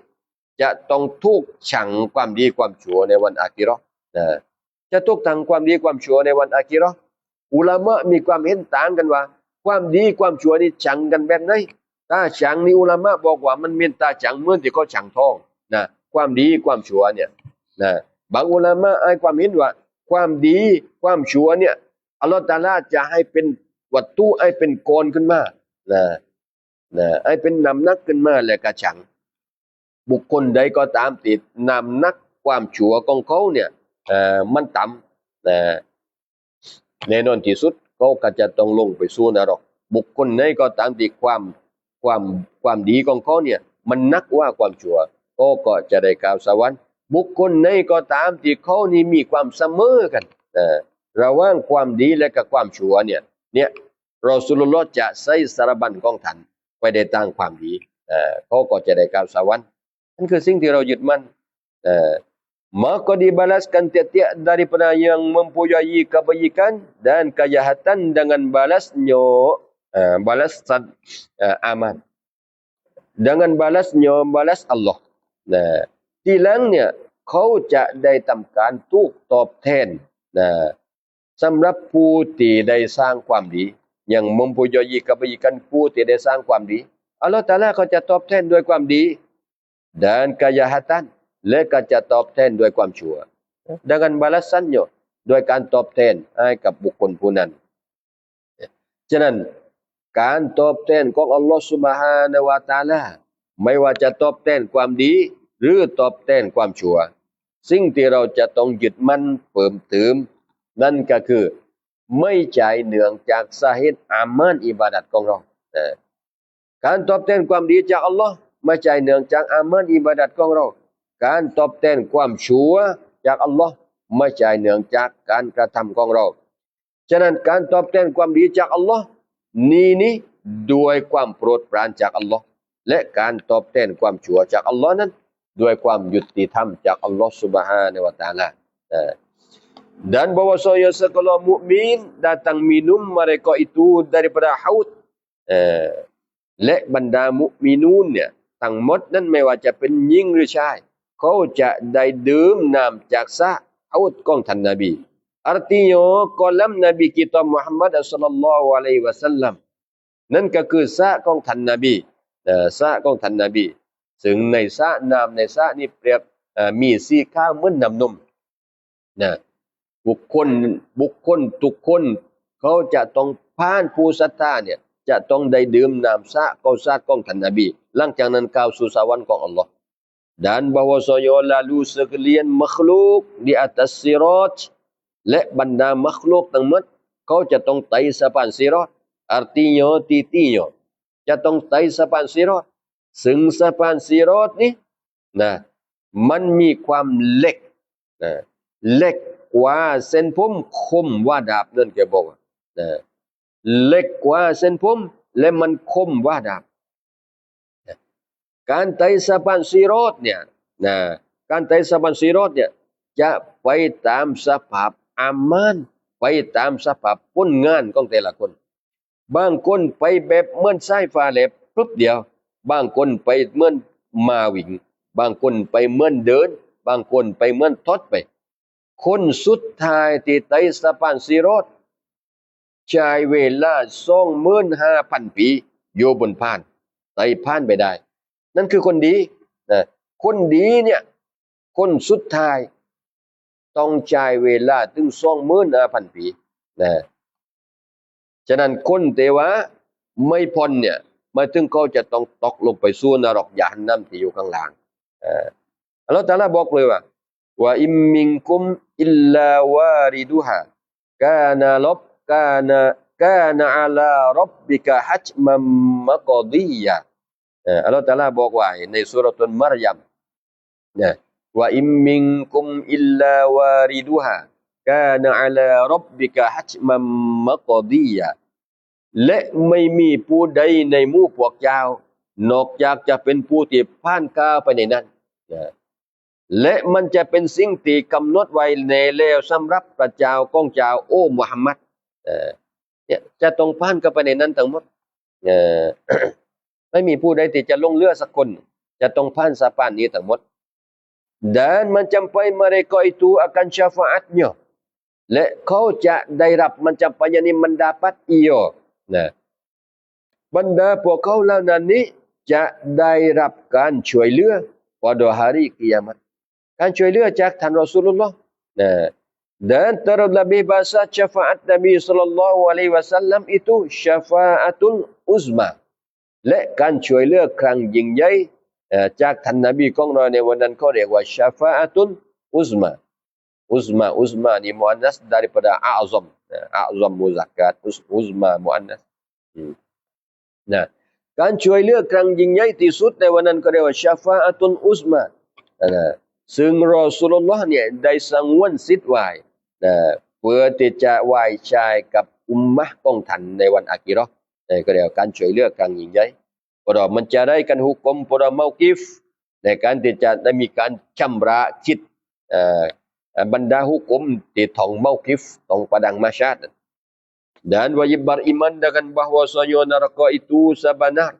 ຈະຕ້ອງຖືກຊັ່ງຄວາມດີຄວາມຊົ່ວໃນວັນອາຄີເຣາະ ນະ. ຈະຖືກຊັ່ງຄວາມດີຄວາມຊົ່ວໃນວັນອາຄີເຣາະ. ອຸລາມະມີຄວາມເຫັນຕ່າງກັນວ່າ ຄວາມດີຄວາມຊົ່ວນີ້ຊັ່ງກັນແບບໃດ? ຖ້າຊັ່ງນີ້ ອຸລາມະບອກວ່າມັນແມ່ນຕາຊັ່ງເໝືອນທີ່ເຂົາຊັ່ງທອງນະ ຄວາມດີຄວາມຊົ່ວນີ້ນະ. ບາງອຸລາມະໃຫ້ຄວາມເຫັນວ່າ ຄວາມດີຄວາມຊົ່ວນີ້ ອັລລອຮຕະອາລາຈະໃຫ້ເປັນວັດຖຸ ໃຫ້ເປັນກ້ອນຂຶ້ນມານະ ນະ ໃຫ້ເປັນນ້ຳໜັກຂຶ້ນມາ ແລ້ວກະຊັ່ງ. ບຸກຄົນໃດກໍຕາມທີ່ນ້ຳໜັກຄວາມຊົ່ວຂອງເຂົານີ້ ເອີ່ ມັນຕ່ຳ ນະ ແນ່ນອນທີ່ສຸດ ເຂົາກໍຈະຕ້ອງລົງໄປສູ່ນະລົກ. ບຸກຄົນໃດກໍຕາມທີ່ຄວາມ ຄວາມ ຄວາມດີຂອງເຂົານີ້ ມັນໜັກກວ່າຄວາມຊົ່ວ ເຂົາກໍຈະໄດ້ກ່າວສະຫວັນ. ບຸກຄົນໃດກໍຕາມທີ່ເຂົານີ້ມີຄວາມສະເໝີກັນ ເອີ ລະຫວ່າງຄວາມດີ ແລະ ກໍຄວາມຊົ່ວນີ້ ເນີ້ຍ ລາຊູລຸລລອດຈະໃຊ້ສາລະບັນຂອງທ່ານໄປໃນທາງຄວາມດີ ເອີ ເຂົາກໍຈະໄດ້ກ່າວສະຫວັນ. ນັ້ນຄືສິ່ງທີ່ເຮົາຍຶດໝັ້ນ ເອີ maka dibalaskan tiap-tiap daripada yang mempunyai kebaikan dan kejahatan dengan balasnya, ເອີ balasan, ເອີ amal, dengan balasnya balas Allah. ນະ ທີຫຼັງນີ້ ເຂົາຈະໄດ້ທຳການຖືກຕອບແທນ ນະ ສຳລັບຜູ້ທີ່ໄດ້ສ້າງຄວາມດີ yang mempunyai kebaikan ຜູ້ທີ່ໄດ້ສ້າງຄວາມດີ ອັລລອຮຕະອາລາກໍຈະຕອບແທນດ້ວຍຄວາມດີ dan kejahatan ແລະ ກໍຈະຕອບແທນດ້ວຍຄວາມຊົ່ວ dengan balasannya ດ້ວຍການຕອບແທນໃຫ້ກັບບຸກຄົນຜູ້ນັ້ນ. ສະນັ້ນ ການຕອບແທນຂອງອັລລອຮ Subhanahu wa Ta'ala ໄມ່ວ່າຈະຕອບແທນຄວາມດີ ຫຼື ຕອບແທນຄວາມຊົ່ວ ສິ່ງທີ່ເຮົາຈະຕ້ອງຍຶດໝັ້ນເພີ່ມເຕີມ ນັ້ນກໍຄື ໄມ່ຈ່າຍເນື່ອງຈາກສາເຫດອາມານອິບາດັດຂອງເຮົາ. ເອີ ການຕອບແທນຄວາມດີຈາກອັລລອຮ ໄມ່ຈ່າຍເນື່ອງຈາກອາມານອິບາດັດຂອງເຮົາ. ການຕອບແທນຄວາມຊົ່ວຈາກອັລລອຮ ໄມ່ຈ່າຍເນື່ອງຈາກການກະທຳຂອງເຮົາ. ສະນັ້ນ ການຕອບແທນຄວາມດີຈາກອັລລອຮນີ້ນີ້ ດ້ວຍຄວາມໂປດປານຈາກອັລລອຮ ແລະ ການຕອບແທນຄວາມຊົ່ວຈາກອັລລອຮນັ້ນ ດ້ວຍຄວາມຍຸຕິທຳຈາກອັລລອຮ Subhanahu wa Ta'ala. ເອີ Dan bahwasanya segala mukmin datang minum mereka itu daripada haud. ເອີ ແລະ ບັນດາມຸມິນູນເນ່ຍ ທັງໝົດນັ້ນ ແມ່ນວ່າຈະເປັນຍິງ ຫຼື ຊາຍ ເຂົາຈະໄດ້ດື່ມນ້ຳຈາກສະ ເຮົາດ ຂອງທ່ານນະບີ Artinya kolam Nabi kita Muhammad sallallahu alaihi wasallam. ນັ້ນກໍຄືສະຂອງທ່ານນະບີ ເອີ ສະຂອງທ່ານນະບີ ເຊິ່ງໃນສະ ນ້ຳໃນສະນີ້ປຽບ ເອີ ມີສີຂາວເໝືອນນ້ຳນົມ ນະ ບຸກຄົນ ບຸກຄົນທຸກຄົນ ເຂົາຈະຕ້ອງຜ່ານ ຜູ້ສັດທາເນ່ຍ ຈະຕ້ອງໄດ້ດື່ມນ້ຳສະ ເຂົ້າສາດຂອງທ່ານນະບີ ຫຼັງຈາກນັ້ນກ່າວສູ່ສະຫວັນຂອງອັລລອຮ Dan bahwasanya lalu sekalian makhluk di atas Sirat ແລະ ບັນດາມັກລຸກທັງໝົດ ເຂົາຈະຕ້ອງໄຕ່ສະພານຊີຣອດ Artinya titinya ຈະຕ້ອງໄຕ່ສະພານຊີຣອດ ເຊິ່ງສະພານຊີຣອດນີ້ນະ ມັນມີຄວາມເຫຼັກນະ ເຫຼັກກວ່າເສັ້ນຜົມ ຄົມວ່າດາບ ນັ້ນແກບອກວ່ານະ ເຫຼັກກວ່າເສັ້ນຜົມ ແລະ ມັນຄົມວ່າດາບ. ການໄຕ່ສະພານຊີຣອດເນ່ຍນະ ການໄຕ່ສະພານຊີຣອດເນ່ຍ ຈະໄປຕາມສະພາບອາມານ, ໄປຕາມສະພາບຜົນງານຂອງແຕ່ລະຄົນ. ບາງຄົນໄປແບບເໝືອນສາຍຟ້າແລບປຶບດຽວ, ບາງຄົນໄປເໝືອນໝາວິ່ງ, ບາງຄົນໄປເໝືອນເດີນ, ບາງຄົນໄປເໝືອນຖອດໄປ. ຄົນສຸດທ້າຍທີ່ໄຕ່ສະພານຊີຣອດ ໃຊ້ເວລາສອງໝື່ນຫ້າພັນປີຢູ່ບົນພານ ໄຕ່ຜ່ານໄປໄດ້. ນັ້ນຄືຄົນດີນະ. ຄົນດີເນ່ຍ ຄົນສຸດທ້າຍຕ້ອງໃຊ້ເວລາເຖິງສອງໝື່ນຫ້າພັນປີນະ. ສະນັ້ນຄົນທີ່ວ່າໄມ່ຜ່ອນເນ່ຍ ໝາຍເຖິງເຂົາຈະຕ້ອງຕົກລົງໄປສູ່ນະລົກຍະຮັນນຳທີ່ຢູ່ຂ້າງລ່າງ. ເອີ ອັລລອຮຕະອາລາບອກເລີຍວ່າ "وإن منكم إلا واردها كان رب-، كان، كان على ربك حتما مقضيا." ເອີ ອັລລອຮຕະອາລາບອກໄວ້ໃນຊູຣະຕຸນມາຣະຢຳນະ "وإن منكم إلا واردها كان على ربك حتما مقضيا." ແລະ ໄມ່ມີຜູ້ໃດໃນໝູ່ພວກເຈົ້າ ນອກຈາກຈະເປັນຜູ້ທີ່ຜ່ານຂ້າມໄປໃນນັ້ນນະ ແລະ ມັນຈະເປັນສິ່ງທີ່ກຳນົດໄວ້ແນ່ແລ້ວສຳລັບພະເຈົ້າຂອງເຈົ້າ ໂອ ມຸຮັມມັດ. ເອີ ເນ່ຍ ຈະຕ້ອງຜ່ານເຂົ້າໄປໃນນັ້ນທັງໝົດ. ເອີ ໄມ່ມີຜູ້ໃດທີ່ຈະຫຼົງເຫຼືອສັກຄົນ, ຈະຕ້ອງຜ່ານສະພານນີ້ທັງໝົດ. Dan mencapai mereka itu akan syafaatnya, ແລະ ເຂົາຈະໄດ້ຮັບ mencapai ນີ້ບັນດາປັດອີໂຍນະ ບັນດາພວກເຂົາເຫຼົ່ານັ້ນນີ້ຈະໄດ້ຮັບການຊ່ວຍເຫຼືອ ເພາະວ່າ hari kiamat ການຊ່ວຍເຫຼືອຈາກທ່ານ Rasulullah ນະ. Dan terlebih bahasa syafaat Nabi sallallahu alaihi wasallam itu syafaatul uzma, ແລະ ການຊ່ວຍເຫຼືອຄັ້ງຍິ່ງໃຫຍ່ ເອີ ຈາກທ່ານນະບີຂອງເຮົາໃນວັນນັ້ນ ເຂົາຮຽກວ່າ syafaatul uzma. Uzma, uzma ນີ້ muannas daripada a'zam, a'zam muzakkar, uz-, uzma muannas. ນະ ການຊ່ວຍເຫຼືອຄັ້ງຍິ່ງໃຫຍ່ທີ່ສຸດໃນວັນນັ້ນ ເຂົາຮຽກວ່າ syafaatul uzma ນະ ຊຶ່ງ Rasulullah ເນ່ຍໄດ້ສະຫງວນສິດໄວ້ນະ ເພື່ອທີ່ຈະໄວ້ໃຊ້ກັບອຸມມະຂອງທ່ານໃນວັນອາຄີຣາະ ເອີ ເຂົາຮຽກວ່າການຊ່ວຍເຫຼືອຄັ້ງຍິ່ງໃຫຍ່. ເພາະວ່າມັນຈະໄດ້ການຫຸກກົມ ເພາະວ່າເມົາກິຟ ໃນການທີ່ຈະໄດ້ມີການຊຳລະຄິດ ເອີ ບັນດາຫຸກກົມທີ່ທ້ອງເມົາກິຟ ທ້ອງປະດັງມະຊາດນັ້ນ. Dan wajib beriman dengan bahwasanya neraka itu sabenar,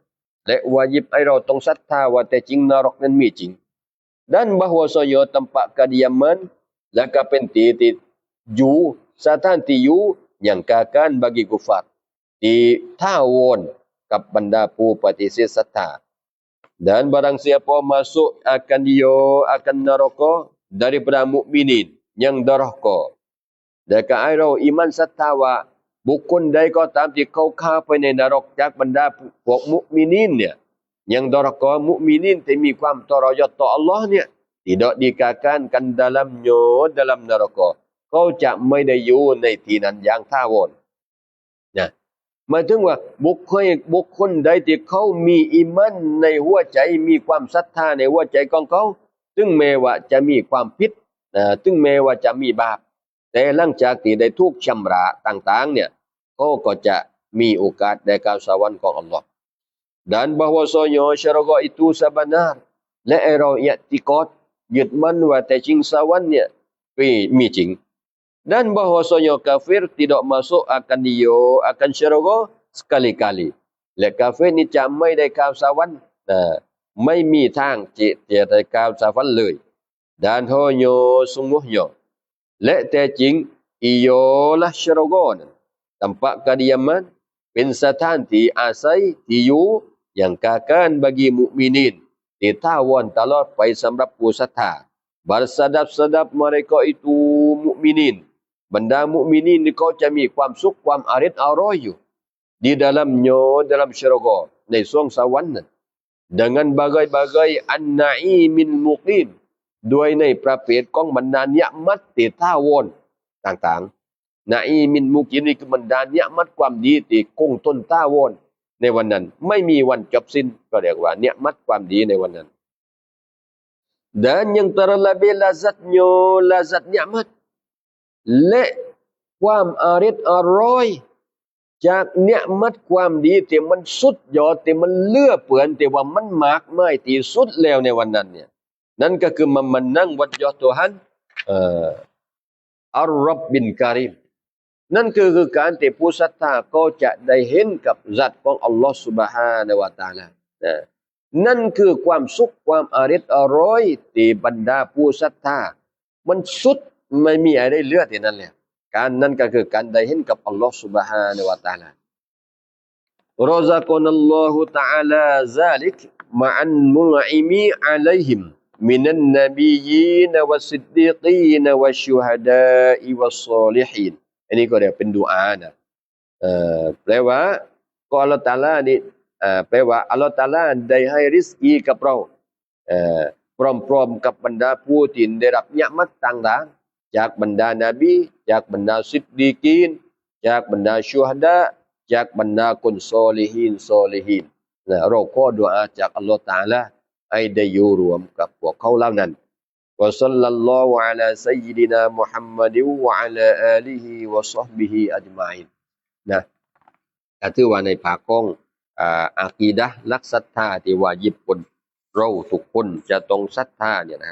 ແລະ ວາຈິບໃຫ້ເຮົາຕ້ອງສັດທາວ່າແທ້ຈິງນະລົກນັ້ນມີຈິງ. Dan bahwasanya tempat kediaman, ແລະ ກໍເປັນທີ່ທີ່ຢູ່ ສະຖານທີ່ຢູ່ yang kekal bagi kufar, ທີ່ຖາວອນກັບບັນດາຜູ້ປະຕິເສດສັດທາ. Dan barang siapa masuk akan dia, akan neraka daripada mukminin, yang durhaka. ແລະ ກໍໃຫ້ເຮົາອີມານສັດທາວ່າ ບຸກຄົນໃດກໍຕາມທີ່ເຂົາເຂົ້າໄປໃນນະລົກຈາກບັນດາພວກມຸກມິນີນເນ່ຍ ຍັງດອກກໍມຸກມິນີນທີ່ມີຄວາມທໍລະຍົດຕໍ່ອັລລອຮເນ່ຍ ທີ່ເດາະດີກາການກັນດາລັມໂຍດາລັມນະລົກ ເຂົາຈະໄມ່ໄດ້ຢູ່ໃນທີ່ນັ້ນຢ່າງຖາວອນນະ. ໝາຍເຖິງວ່າບຸກຄົນ ບຸກຄົນໃດທີ່ເຂົາມີອີມານໃນຫົວໃຈ ມີຄວາມສັດທາໃນຫົວໃຈຂອງເຂົາ ເຖິງແມ້ວ່າຈະມີຄວາມຜິດ ນະ ເຖິງແມ້ວ່າຈະມີບາບ ແຕ່ຫຼັງຈາກທີ່ໄດ້ຖືກຊຳລະຕ່າງໆເນ່ຍ ເຂົາກໍຈະມີໂອກາດໄດ້ເຂົ້າສະຫວັນຂອງອັລລອຮ. Dan bahwasanya syaraga itu sabenar, ແລະ ໃຫ້ເຮົາອີກຕິກອດ ຍຶດໝັ້ນວ່າແທ້ຈິງສະຫວັນເນ່ຍ ມີ ມີຈິງ. Dan bahwasanya kafir tidak masuk akan dia, akan syaraga sekali-kali, ແລະ ກາເຟຣນີ້ຈະໄມ່ໄດ້ເຂົ້າສະຫວັນ ນະ ໄມ່ມີທາງທີ່ຈະໄດ້ເຂົ້າສະຫວັນເລີຍ. Dan hanya sungguhnya, ແລະ ແທ້ຈິງ ialah syaraga ນັ້ນ tempat kediaman, ເປັນສະຖານທີ່ອາໄສ ທີ່ຢູ່ yang kekal bagi mukminin, ທີ່ຖາວອນຕະຫຼອດໄປສຳລັບຜູ້ສັດທາ. Bersedap-sedap mereka itu mukminin, ບັນດາມຸກມິນີນນີ້ເຂົາຈະມີຄວາມສຸກ ຄວາມອະລິດອະລ່ອຍຢູ່ di dalamnya, dalam syaraga, ໃນສວງສະຫວັນນັ້ນ dengan bagai-bagai an-na'imil muqim, ດ້ວຍໃນປະເພດຂອງບັນດານິອະມັດທີ່ຖາວອນຕ່າງໆ. Na'imil muqim ນີ້ຄືບັນດານິອະມັດຄວາມດີທີ່ຄົງທົນຖາວອນໃນວັນນັ້ນ ໄມ່ມີວັນຈົບສິ້ນ ກໍຮຽກວ່ານິອະມັດຄວາມດີໃນວັນນັ້ນ. Dan yang terlebih lazatnya, lazat nikmat, ແລະ ຄວາມອະລິດອະລ່ອຍຈາກນິອະມັດຄວາມດີທີ່ມັນສຸດຍອດ ທີ່ມັນເຫຼືອເປືອນ ທີ່ວ່າມັນມາກມາຍທີ່ສຸດແລ້ວໃນວັນນັ້ນເນ່ຍ ນັ້ນກໍຄື mamanan wajah Tuhan, ເອີ ອັນຣັບບິນກະຣີມ ນັ້ນກໍຄືການທີ່ຜູ້ສັດທາກໍຈະໄດ້ເຫັນກັບສັດຂອງອັລລອຮ໌ Subhanahu wa Ta'ala ນະ. ນັ້ນຄືຄວາມສຸກ ຄວາມອະລິດອະລ່ອຍທີ່ບັນດາຜູ້ສັດທາ ມັນສຸດ ໄມ່ມີອາໄດ້ເຫຼືອທີ່ນັ້ນແລ້ວ. ການນັ້ນກໍຄືການໄດ້ເຫັນກັບອັລລອຮ໌ Subhanahu wa Ta'ala. رزقنا الله تعالى ذلك مع المنعم عليهم من النبيين والصديقين والشهداء والصالحين. ອັນນີ້ກໍເປັນດຸອານະ. ເອີ ແປວ່າ ກໍອັລລອຮ໌ຕະອາລານີ້ ເອີ ແປວ່າອັລລອຮ໌ຕະອາລາໄດ້ໃຫ້ລິສກີກັບເຮົາ ເອີ ພ້ອມໆກັບບັນດາຜູ້ທີ່ໄດ້ຮັບນິອະມັດຕ່າງໆ ຈາກບັນດານະບີ, ຈາກບັນດາຊິດດີກີນ, ຈາກບັນດາຊູຮະດາ, ຈາກບັນດາຄົນຊອລິຮີນ, ຊອລິຮີນ ນະ. ເຮົາຂໍດຸອາຈາກອັລລອຮ໌ຕະອາລາໃຫ້ໄດ້ຢູ່ຮ່ວມກັບພວກເຂົາເຫຼົ່ານັ້ນ. وصلى الله على سيدنا محمد وعلى آله وصحبه أجمعين ນະ. ກໍຖືວ່າໃນພາກຂອງ ອາ ອາກີດະ ຫຼັກສັດທາທີ່ວາຢິບຄົນເຮົາທຸກຄົນຈະຕ້ອງສັດທານີ້ນະ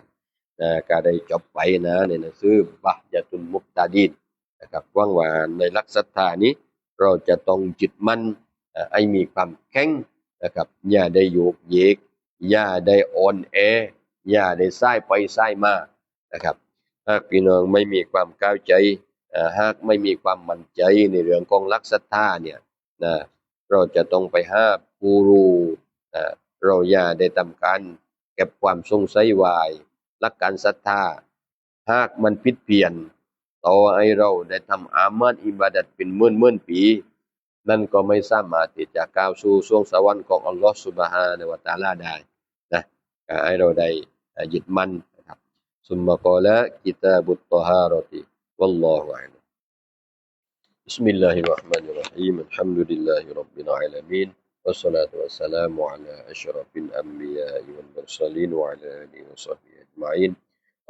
ນະ ກໍໄດ້ຈົບໄປນະ ໃນໜັງສືບັກຢາຕຸນມຸກຕາດີນນະຄັບ. ຫວັງວ່າໃນຫຼັກສັດທານີ້ ເຮົາຈະຕ້ອງຍຶດໝັ້ນ ອາ ໃຫ້ມີຄວາມແຂງນະຄັບ, ຢ່າໄດ້ໂຍກເຢກ, ຢ່າໄດ້ອ່ອນແອ, ຢ່າໄດ້ສາຍໄປສາຍມານະຄັບ. ຫາກພີ່ນ້ອງໄມ່ມີຄວາມເຂົ້າໃຈ, ອາ ຫາກໄມ່ມີຄວາມໝັ້ນໃຈໃນເລື່ອງຂອງຫຼັກສັດທານີ້ນະ, ເຮົາຈະຕ້ອງໄປຫາກູຣູນະ, ເຮົາຢ່າໄດ້ທຳການເກັບຄວາມສົງໄສໄວ້. ຫຼັກການສັດທາ ຫາກມັນຜິດພຽນ, ຕໍ່ໃຫ້ເຮົາໄດ້ທຳອາມານອິບາດັດເປັນໝື່ນໆປີ, ນັ້ນກໍໄມ່ສາມາດທີ່ຈະກ້າວສູ່ສວງສະຫວັນຂອງອັລລອຮ໌ Subhanahu wa Ta'ala ໄດ້ນະ. ກໍໃຫ້ເຮົາໄດ້ ອາ ຍຶດໝັ້ນນະຄັບ. ثم قال كتاب الطهارة والله أعلم. بسم الله الرحمن الرحيم. الحمد لله رب العالمين. والصلاة والسلام على أشرف الأنبياء والمرسلين وعلى آله وصحبه أجمعين.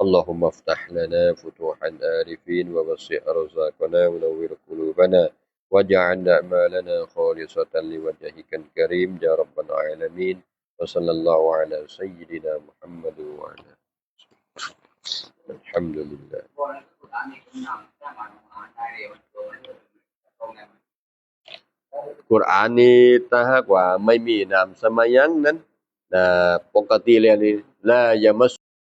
اللهم افتح لنا فتوح العارفين ووسع أرزاقنا ونور قلوبنا واجعل أعمالنا خالصة لوجهك الكريم يا رب العالمين. وصلى الله على سيدنا محمد وعلى الحمد لله. ກຸຣອານນີ້ ຖ້າຫາກວ່າໄມ່ມີນ້ຳສະມາຍັງນັ້ນນະ ປົກກະຕິແລ້ວນີ້ لا يمس